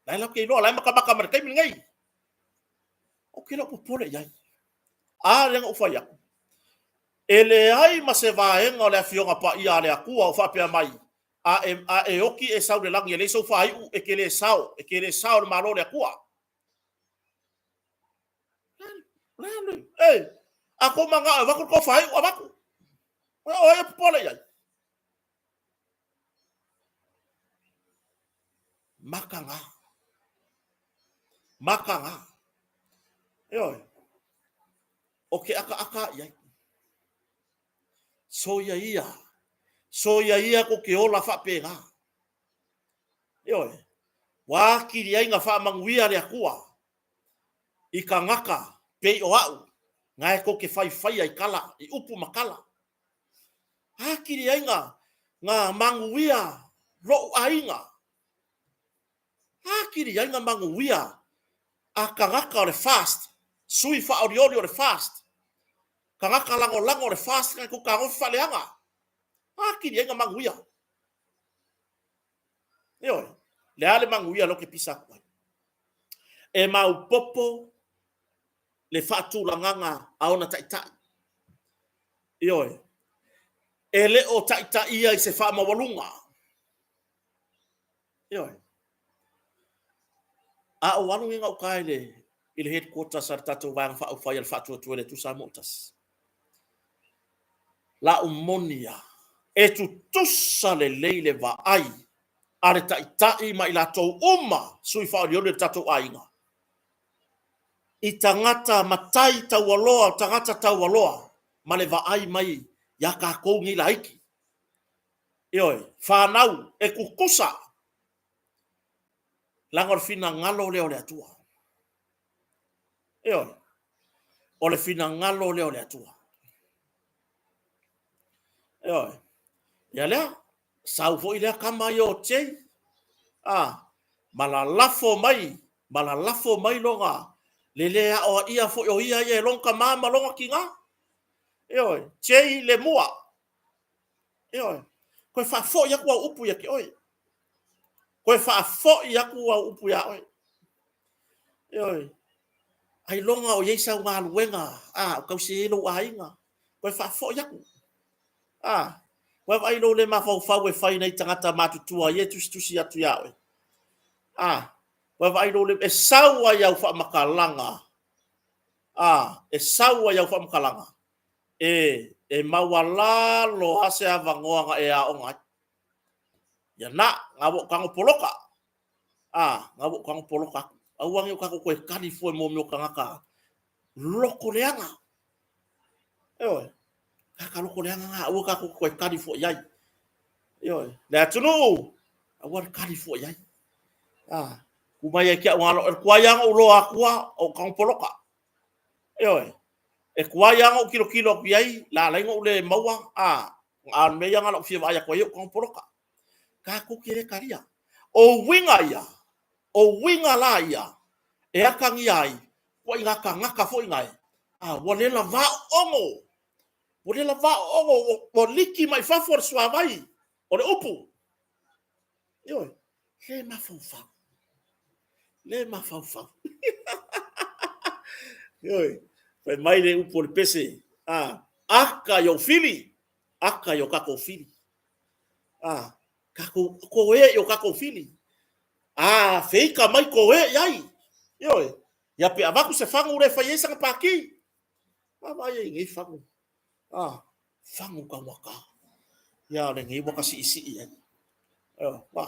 La e latou te iloa, la e matamata mai le taimi lenei. Ou te le o popole i ai. A lea na ou fai atu. E leai ma se vaega o le Afioga Paia a le Atua o faapea mai, A e, a e oti e sau i le lagi e leai sou faaiu, e te le sao, e te le sao i le Malo o le Atua. Ei, a tou manao e avatu le tou faaiu, avatu. O ai e popole i ai? Makaga. Makaga. Ioe. O ke akaaka i ai. Soia ia. Soia ia ko ke ola faapena. Ioe, ua atili ai na faamanuia le Atua i tagata pei o a'u na e tou te faifaia i tala, i upu ma tala. Atili ai na, na manuia lo'u aiga. Atili ai na manuia a tagata o le FAST, sui faaolioli o le FAST, tagata lagolago o le FAST na e tou tagofi faaleaga. Atili ai na manuia. Ioe, le a le manuia lea ou te pisa atu ai? E maopoopo le faatulagaga a ona taitai. Ioe, e le o taitaia i se faamaualuga. Ioe. A ou alu nei gauta i le i le headquarters a le tatou Vaega Faaupufai a le Faatuatua i le Atua Samoa ua Tasi, la u moni lava, e tutusa lelei le vaai a le Taitai ma i latou uma sui faaolioli o le tatou aiga i tagata matai taualoa, o tagata taualoa ma le vaai mai ia tatou nei laiti. Ioe, fanau e tutusa, leaga o le finagalo lea o le Atua. Ioe, o le finagalo lea o le Atua. Ioe, ia lea, sau foi lea tama ia o Jay, a, ma lalafo mai, ma lalafo mai lona, le le aoaia foi o ia ia e lona tama ma lona tina. Ioe, Jay le mua. Ioe, toe faafoi atu au upu ia te oe. Toe faafoi atu au upu ia oe. Ioe, ailoga o i ai sau galuega, a, o tausi ai lou aiga. Toe faafoi atu. A, ua vaai i lou le mafaufau e fai nai tagata matutua ia e tusitusi atu ia oe. A, ua vaai i lou le, e sau ai au faamatalaga. A, e sau ai au faamatalaga. E, e maualalo lava se avanoa na e aoga ai. Ia na, na ua ou tago poloka. A, na ua ou tago poloka atu. Aua ne i o tatou toe tali fua i mea o tagata loko leaga. Ioe, tagata loko leaga na, aua tatou toe tali fua i ai. Ioe, le atunuu, aua le tali fua i ai. A, tu mai ai ki au ngalo, e tuai lava ona ou loa atua, o ou tago poloka. Ioe, e tuai lava ona ou tilotilo atu i ai, la ala ai ona ou le maua, a, a o le mea ia na ona ou fia vaai atu ai, ou tago poloka. Tatou te le talia. O uiga ia, o uiga la ia, e atagia ai, ituaiga tagata foi nae, a, ua le lava oogo, ua le lava oogo, ua liki mai fafo le suavai o le upu. Ioe, le mafaufau, le mafaufau. Ioe, fai mai le upu o le pese, a, aka i ou fili, aka i o tatou fili. A, tatou, koe i o tatou fili. A feika mai koe i ai. Ioe, ia pe avatu se fagu le fai ai sana pākī. Vaavaai ai i nei fagu. A, fagu taugata. Ia, o lenei ua ta siisii ai. Ioe, va.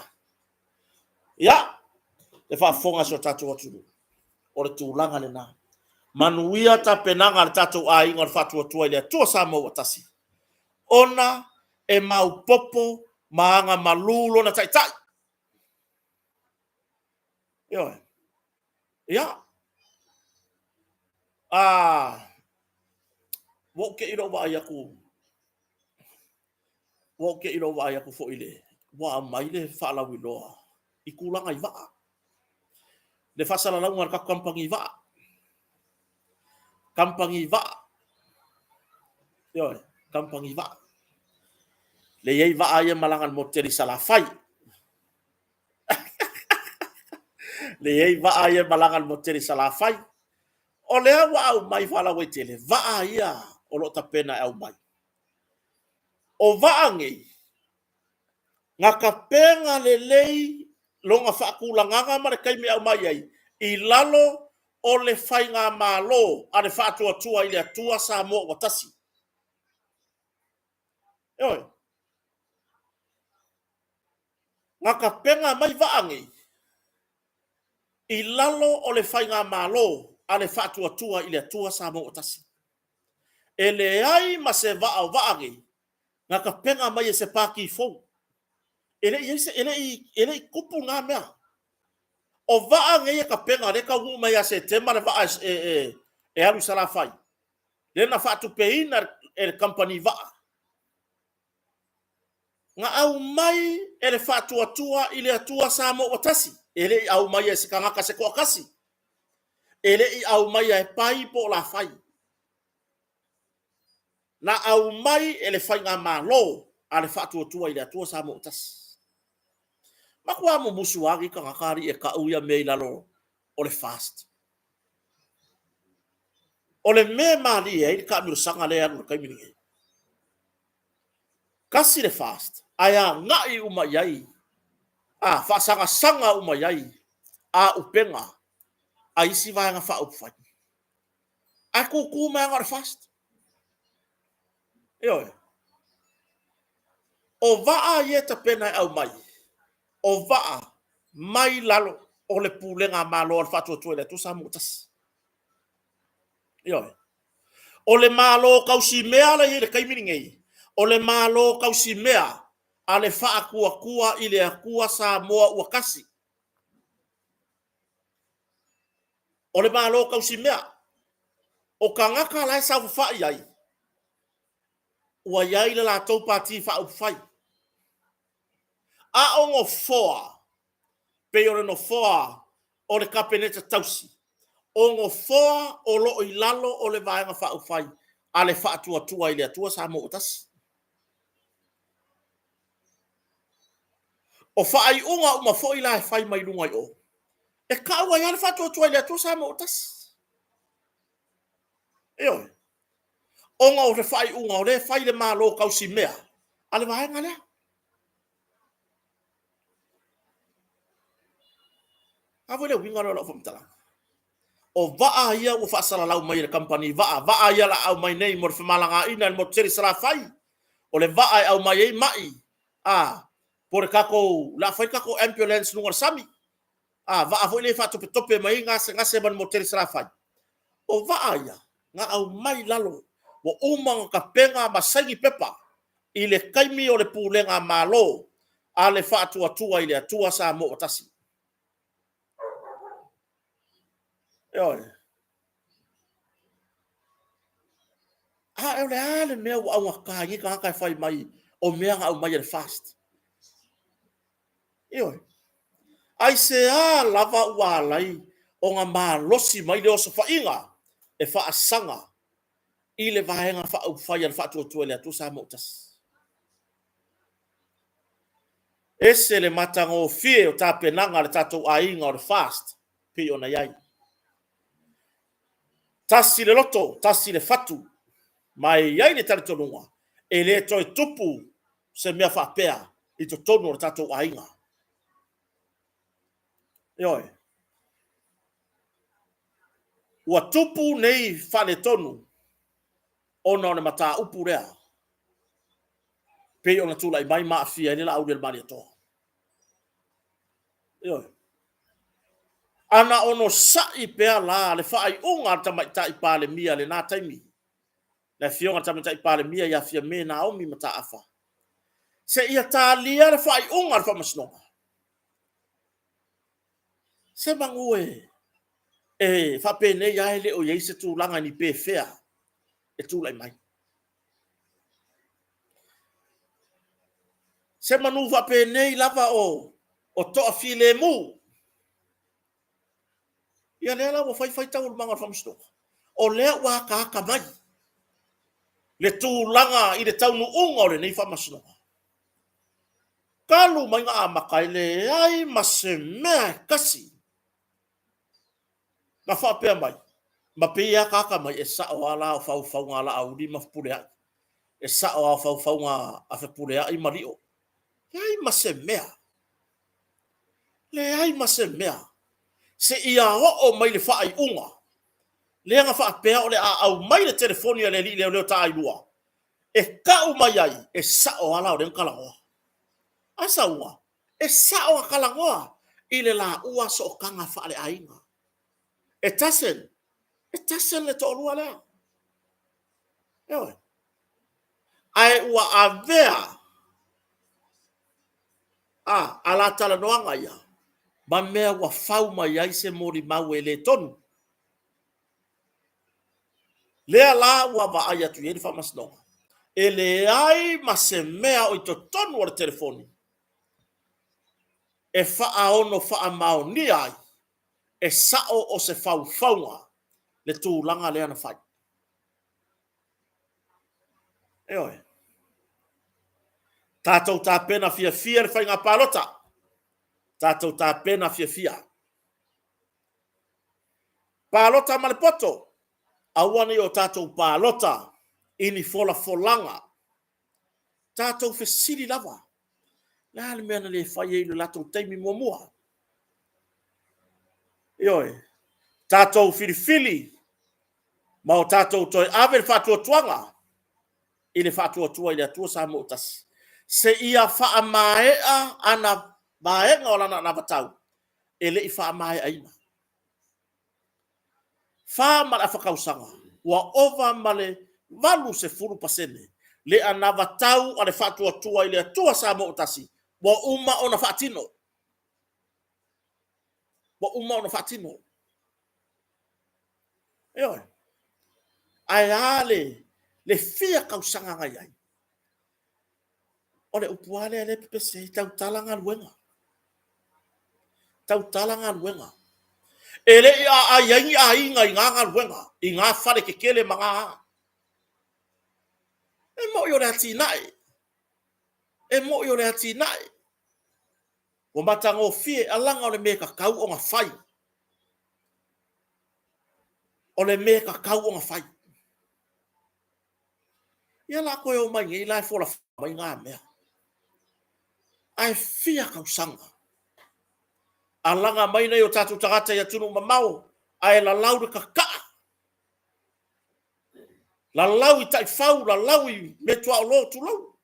Ia, le faafofoga a si o tatou atunuu, o le tulaga lena. Manuia tapenaga a le tatou aiga o le Faatuatua i le Atua Samoa ua tasi, ona e maopoopo ma agamalu lona Taitai. Ioe. Ia. A, ua ou te i lou vaai atu, ua ou te i lou vaai atu foi i le, ua aumai le faalauiloa i tulaga i vaa. Le faasalalauga a le tatou kamupani vaa. Kamupani vaa. Ioe, kamupani vaa. Le i ai vaa ia malaga i le motu tele i Salafai. Le i ai vaa ia malaga i le motu tele i Salafai. O lea ua aumai faalauaitele vaa ia o lo o tapena e aumai. O vaa nei, na tapena lelei lona faatulagaga ma le taimi e aumai ai i lalo o le faigamalo a le Faatuatua i le Atua Samoa ua Tasi. Ioe. Na tapena mai vaa nei i lalo o le faigamalo a le Faatuatua i le Atua Samoa ua Tasi. E leai ma se vaa o vaa nei na tapena mai e se pati fou. E le i i ai se, e le i, e le i tupu na mea. O vaa nei e tapena, lea e taunuu mai ia Setema le vaa e, e, e, e alu i Salafai, lea na faatupeina e le kamupani vaa. Na aumai e le Faatuatua i le Atua Samoa ua Tasi, e le i aumaia e se tagata se toatasi, e le i aumaia e Pai po o Lafai. Na aumai e le Faigamalo a le Faatuatua i le Atua Samoa ua Tasi. Matua mumusu lava nei tagata alii e tau ia mea i lalo o le FAST. O le mea e malie ai le taamilosaga lea e alu i le taimi lenei, tasi le FAST ae agai uma i ai, a, faasagasaga uma i ai auupega a isi Vaega Faaupufai. Ae tutu mai lava na o le FAST. Ioe. O vaa ia e tapena e aumai, o vaa mai lalo o le pulega a Malo a le Faatuatua i le Atua Samoa ua Tasi. Ioe. O le Malo tausimea la e i ai i le taimi lenei, o le Malo tausimea a le Faatuatua i le Atua Samoa ua Tasi. O le Malo tausimea. O tagata la e saofafai ai, ua i ai le latou Pati Faaupufai. A o nofoa, pei o le nofoa o le Kapeneta tausi, o nofoa o lo o i lalo o le Vaega Faaupufai a le Faatuatua i le Atua Samoa ua Tasi. O faaiuga uma foi la e fai mai luga i o, e tau ai lava le Faatuatua i le Atua Samoa ua Tasi. Ioe. Ona o le faaiuga o lea e fai le Malo tausimea a le vaega lea. A foi le uiga lea o lau faamatalaga. O vaa ia ua faasalalau mai e le kamupani vaa, vaa ia o le a aumai nei mo le femalagaaiga i le motu tele i Salafai, o le vaa e aumai ai mai, a, po o le tatou, o le a fai le tatou ambulance i luga o le sami, a, vaa foi lea e faatopetope mai ai gasegase mai le motu tele i Salafai. O vaa ia, na aumai i lalo, ua uma ona tapena ma saini pepa i le taimi o le pulega Malo a le Faatuatua i le Atua Samoa ua Tasi. Ioe. A o le a le mea ua augata ai nei tagata e fai mai o mea na aumai e le FAST? Ioe. Aisea lava ua ala ai ona malosi mai le osofaiga e faasaga i le Vaega Faaupufai a le Faatuatua i le Atua Samoa ua Tasi? Ese le matagofie o tapenaga a le tatou aiga o le FAST pei ona i ai. Tasi le loto, tasi le fatu, ma e i ai le talitonuga e le toe tupu se mea faapea i totonu o le tatou aiga. Ioe. Ua tupu nei faaletonu ona o le mataupu lea pei ona tulai mai ma aafia ai le Laauli a le Malietoa. Ioe. A na onosai pea la le faaiuga a le Tamaitai Palemia i lena taimi, le Afioga i le Tamaitai Palemia ia Fiame Naomi Mataafa, seia talia le faaiuga a le Faamasinoga, se manu e, e faapenei lava e le o i ai se tulaga ni pefea e tulai mai. Se manu faapenei lava o, o toafilemu. Ia lea la ua fai fai taualumaga o le faamasinoga. O lea ua ataata mai le tulaga i le taunuuga o lenei faamasinoga. Talu mai na amata e leai ma se mea e tasi na faapea mai, ma pei e ataata mai, e sao lava la o faufauga a Laauli ma Fepuleai. E sao lava o faufauga a Fepuleai ma Lio. Leai ma se mea. Leai ma se mea. Seia oo mai le faaiuga lea na faapea o le a aumai le telefoni a le alii leoleo taailua e tau mai ai, e sao lava la o lea na talanoa. A sauga, e sao na talanoa i le laua sootaga faaleaiga. E doesn't, e doesn't le toalua lea. Ioe. Ae ua avea A, a la talanoaga ia, ma mea ua fau mai ai se molimau e le tonu. Lea la ua vaai atu i ai le Faamasinoga, e leai ma se mea o i totonu o le telefoni e faaono faamaonia ai e sao o se faufauga le tulaga lea na fai. Ioe. Tatou tapena fiafia le faiga palota. Tatou tapena fiafia. Palota ma le poto. Aua ne i o tatou palota i ni folafolaga. Tatou fesili lava. Le a le mea na le fai ai i le latou taimi muamua? Ioe. Tatou filifili ma o tatou toe ave le faatuatuaga i le faatuatua i le Atua Samoa ua tasi, seia faamaea ana vaega o lana anavatau e le i faamaeaina. Fa ma le afa tausaga, ua ova ma le 80% le anavatau a le faatuatua i le Atua Samoa ua tasi ua uma ona faatino. Ua uma ona faatino. Ioe. Ae a le fia tausaga na i ai? O le upu lava lea lea e pepese ai, tautala galuega. Tautala galuega. E le i aai ai ni aiga i na galuega, i na fale tetele ma na a. E moni o le atinae. E moni o le atinae. Ua matagofie, alaga o le mea e tatau ona fai. O le mea e tatau ona fai. Ia la toe omai nei la e fola mai na mea. Ae fia tausaga. Alaga mai nei o tatou tagata i atunuu mamao, ae lalau le tataa. Lalau i taifau, lalau i metuaolo, tulou.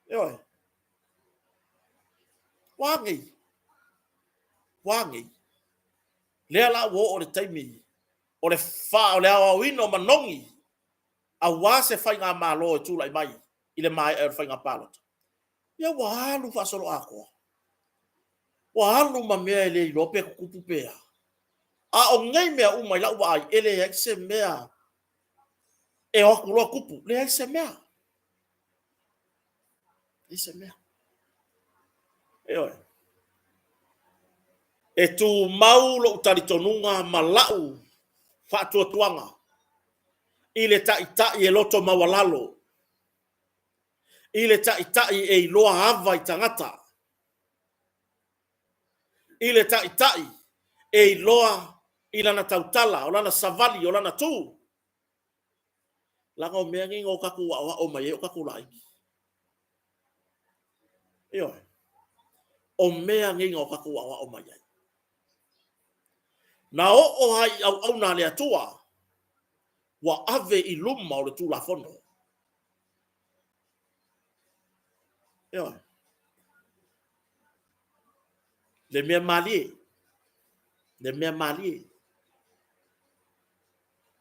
Ioe. Ua a nei? Ua a nei? Lea la ua oo le taimi o le fa o le aoaoina o manogi aua se faigamalo e tulai mai i le maea o le faiga palota. Ia ua alu faasoloatoa. Ua alu ma mea e le iloa pe tutupu pe a. A o nei mea uma i lau vaai, e leai se mea e o atu loa tupu. Leai se mea. Leai se mea. Ioe. E tumau lou talitonuga ma lau faatuatuaga i le taitai e loto maualalo, i le taitai e iloa ava i tagata, i le taitai e iloa i lana tautala, o lana savali, o lana tu. Leaga o mea nei na o tatou aoao mai ai o tatou laiti. Ioe. O mea nei na o tatou aoao mai ai. Na oo lava i auauna a le Atua, ua ave i luma o le Tulafono. Ioe. Le mea malie. Le mea malie.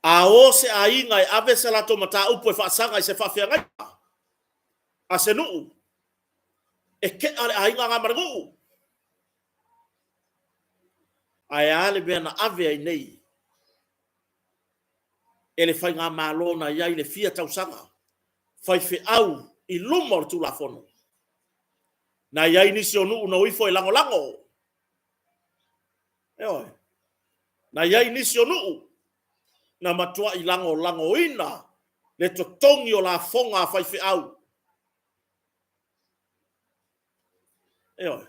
A o se aiga e ave se latou mataupu e faasaga i se faafeagaiga a se nuu, e ke'a le aiga na ma le nuu. Ae a le mea na ave ai nei e le faigamalo na i ai le fia tausaga faifeau i luma o le Tulafono. Na i ai nisi o nuu na o ifo e lagolago. Ioe. Na i ai nisi o nuu na matuai lagolagoina le totogi o lafoga a faifeau. Ioe.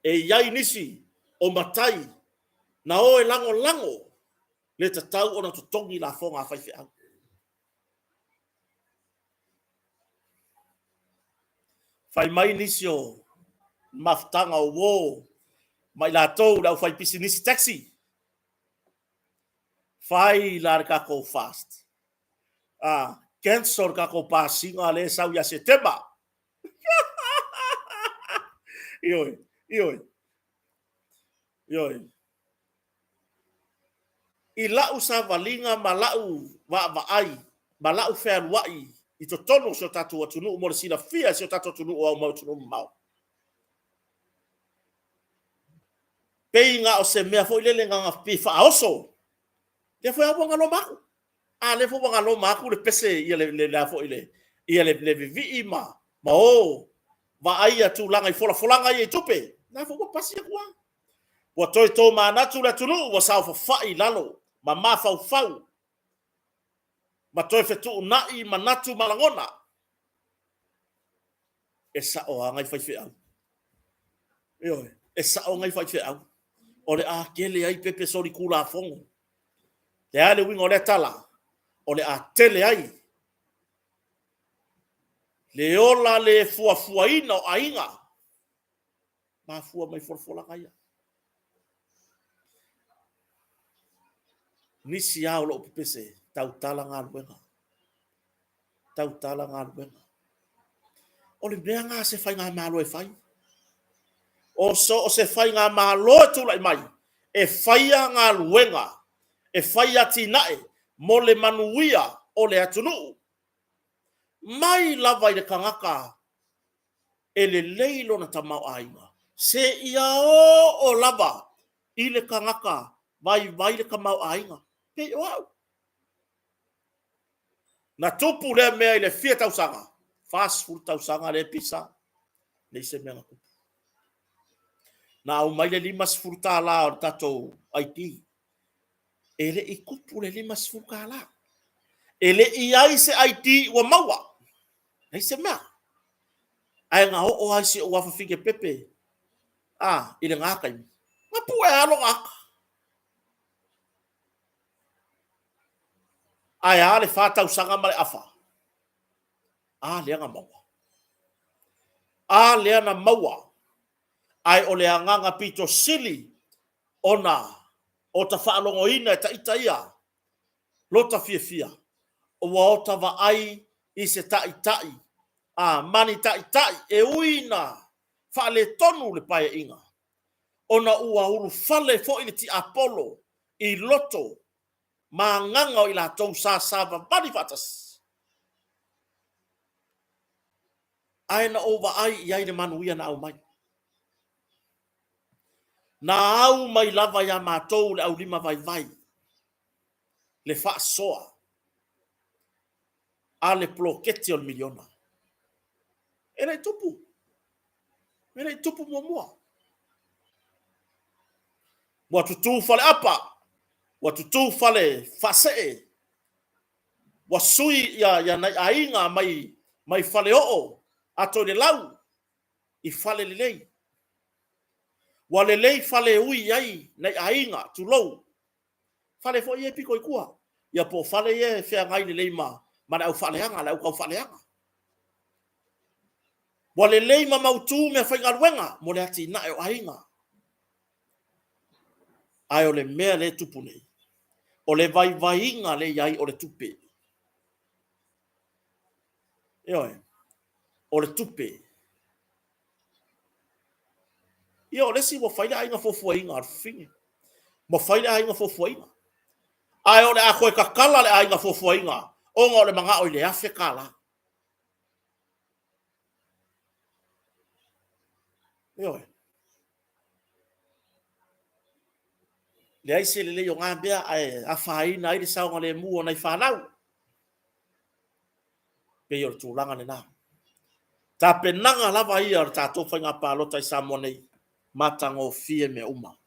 E i ai nisi o matai na o e lagolago le tatau ona totogi lafoga a faifeau. Fai mai nisi o mafutaga o uo ma i latou le aufaipisinisi taxi, fai la le tatou fast. Ah, cancel le tatou pasiga lea e sau ia Setema. Ioe, ioe, ioe. I lau savaliga ma lau vaavaai ma lau fealuai. i totonu o si o tatou atunuu mo le silafia e si o tatou atunuu o ao mai atunuu mamao. Pei na o se mea foi lele na pei faaoso. Lea foi lava ua galoma aku. A lea foi ua galoma aku le pese ia le le le foi le ia le le vivii ma ma o vaaia tulaga i folafolaga ia i tupe. La foi ua pasi atu lava. Ua toe tomanatu le atunuu ua saofafai i lalo ma mafaufau ma toe fetuunai manatu ma lagona. E sa'o lava nai faifeau. Ioe, e sa'o nai faifeau. O le a tele ai pepe solitulafono. Le a le uiga o lea tala? O le a tele ai le ola le fuafuaina o aiga mafua mai folafolaga ia. Nisi lava o lo o pepese, tautala galuega. Tautala galuega. O le mea lena a se faigamalo e fai. O so o se faigamalo e tulai mai, e faia galuega, e faia atinae mo le manuia o le atunuu. Mai lava i le tagata e lelei lona tamaoaiga, seia oo lava i le tagata vaivai le tamaoaiga, pei o au. Na tupu lea mea i le fia tausaga, 40 tausaga lea e pisa, leai se mea na tupu. Na aumai le $50 o le tatou ID, e le i tupu le $50. E le i i ai se ID ua maua, leai se mea. Ae na oo lava i si ou afafine pepe a, i lena taimi, na pue lava lona ata. Ae a le fa tausaga ma le afa? A lea na maua. A lea na maua. Ae o le agaga pito sili ona ota faalogoina e taita ia lota fiafia, ua ota vaai i se taitai, a, ma ni taitai e ui ina faaletonu le Paeaiga, ona ua ulufale foi le tiapolo i loto ma agaga o i latou sa savavali faatasi. Ae na ou vaai i ai i le manuia na aumai. Na au mai lava ia matou le aulima vaivai le faasoa a le poloketi o le miliona. E le i tupu. E le i tupu muamua. Ua tutu faleapa, ua tutu fale faasee, ua sui ia, ia nai aiga mai, mai faleoo ato i le lau i fale lelei. Ua lelei fale e ui ai nai aiga, tulou, fale foi ia e pito i tua, ia po o fale ia e feagai lelei ma, ma le aufaaleaga, le autaufaaleaga. Ua lelei ma mautu meafaigaluega mo le atinae o aiga. Ae o le mea lea e tupu nei, o le vaivaiga lea e i ai o le tupe. Ioe, o le tupe. Ia o le isi ua fai le aiga fuafuaina o le fafine. Ua fai le aiga fuafuaina. Ae o le a toe tatala le aiga fuafuaina ona o le manao i le $1,000. Ioe. Leai se lelei o na mea ae afaina ai le saogalemu o nai fanau. Pei o le tulaga lena. Tapenaga lava ia o le tatou faiga palota i Samoa nei, matagofie mea uma.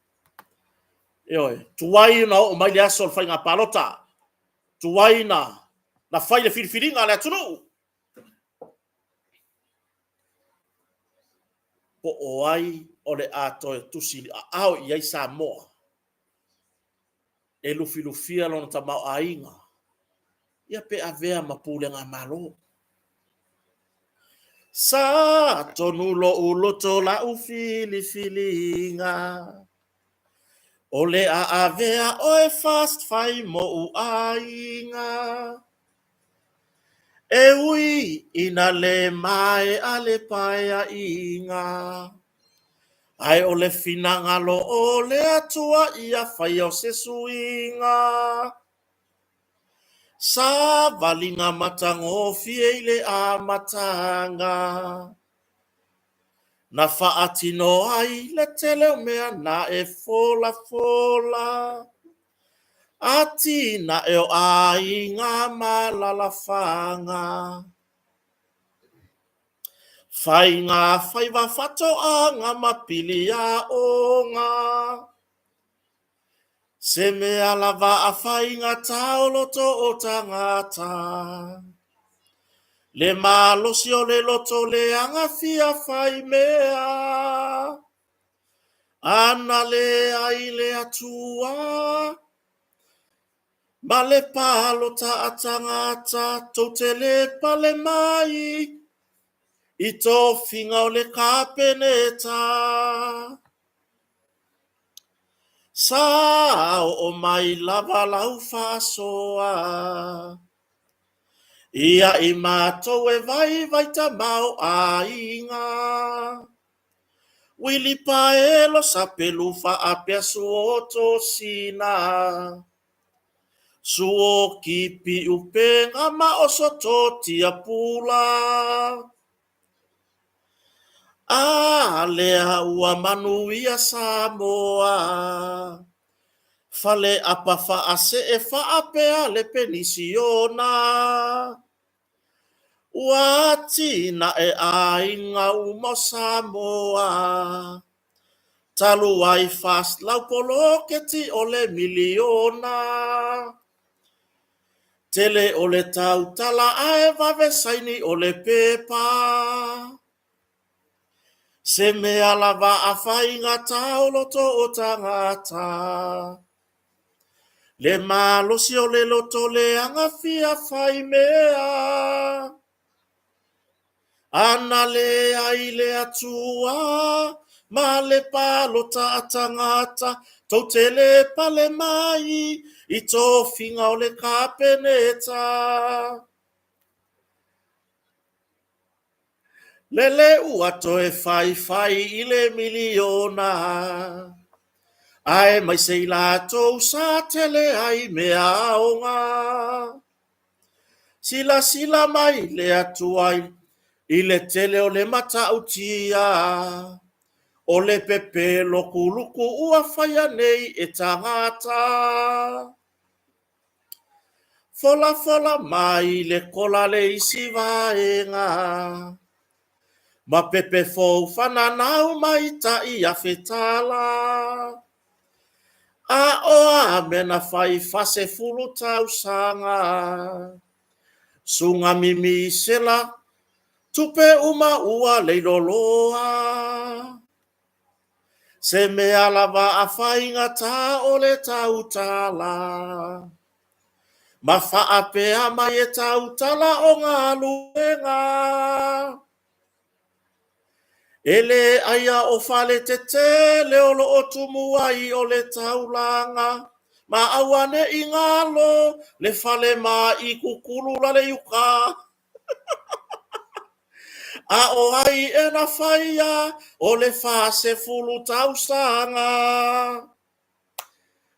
Ioe, tuai ona oo mai le aso o le faiga palota, tuai na, na fai le filifiliga a le atunuu. Po o ai o le a toe tusi aao i ai Samoa e lufilufia lona tamaoaiga, ia pe avea ma pulega Malo. Sa tonu lo'u loto la'u filifiliga O le a avea oe first fai mo'u aiga E ui ina le maea le paeaiga Ae o le finagalo o le Atua ia faia o se suiga. Savaliga matagofie i le amataga. Na faatino ai le tele o mea na e folafola. Atinae o aiga ma alaalafaga. Faiga faiva faatoaga ma piliaoga. Se mea lava a faigata o loto o tagata. Le malosi o le loto le agafia fai mea. Ana leai le Atua ma le palota a tagata tou te le pale mai i tofiga o le Kapeneta. Sa oo mai lava lau faasoa ia i matou e vaivai tamaoaiga. Uilipaelo sapelu faapea suo tosina. Suo kipi upega ma oso totia pula. A lea ua manuia Samoa. Fale apa faasee faapea le penisiona. Ua atinae aiga uma o Samoa. Talu ai 400 poloketi o le miliona. Tele o le tautala ae vave saini o le pepa. Se mea lava a faigata o loto o tagata. Le malosi o le loto le agafia fai mea. Ana leai le Atua ma le palota a tagata tou te le pale mai i tofiga o le Kapeneta. Lele ua toe faifai i le miliona aemaise i latou sa tele ai mea aoga. Silasila mai le Atua i le tele o le matautia o le pepelo kuluku ua faia nei e tagata. Folafola mai le kola le isi vaega ma pepe fou fananau mai tai $1,000. A o a mea na fai 40 tausaga. Suga mimi sela tupe uma ua leiloloa. Se mea lava a faigata o le tautala. Ma faapea mai e tautala o galuega. E le aia o fale tetele o loo tumu ai o le taulaga, ma auane'i galo le fale ma i kukulu la le iuka. A o ai e na faia o le 40 tausaga.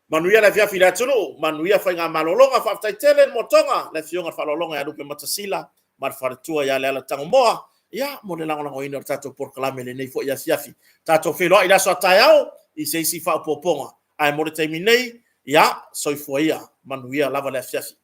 Manuia le afiafi i le atunuu, manuia faigamalologa, faafetai tele le motoga, le afioga i le faaaloaloga ia Lupematasila ma le faletua ia Leala Tagomoa, ia mo le lagolagoina o le tatou polokalame i lenei foi afiafi. Tatou feiloai i le aso a taeao i se isi faaopoopoga, ae mo le taimi nei, ia, soifua ia, manuia lava le afiafi.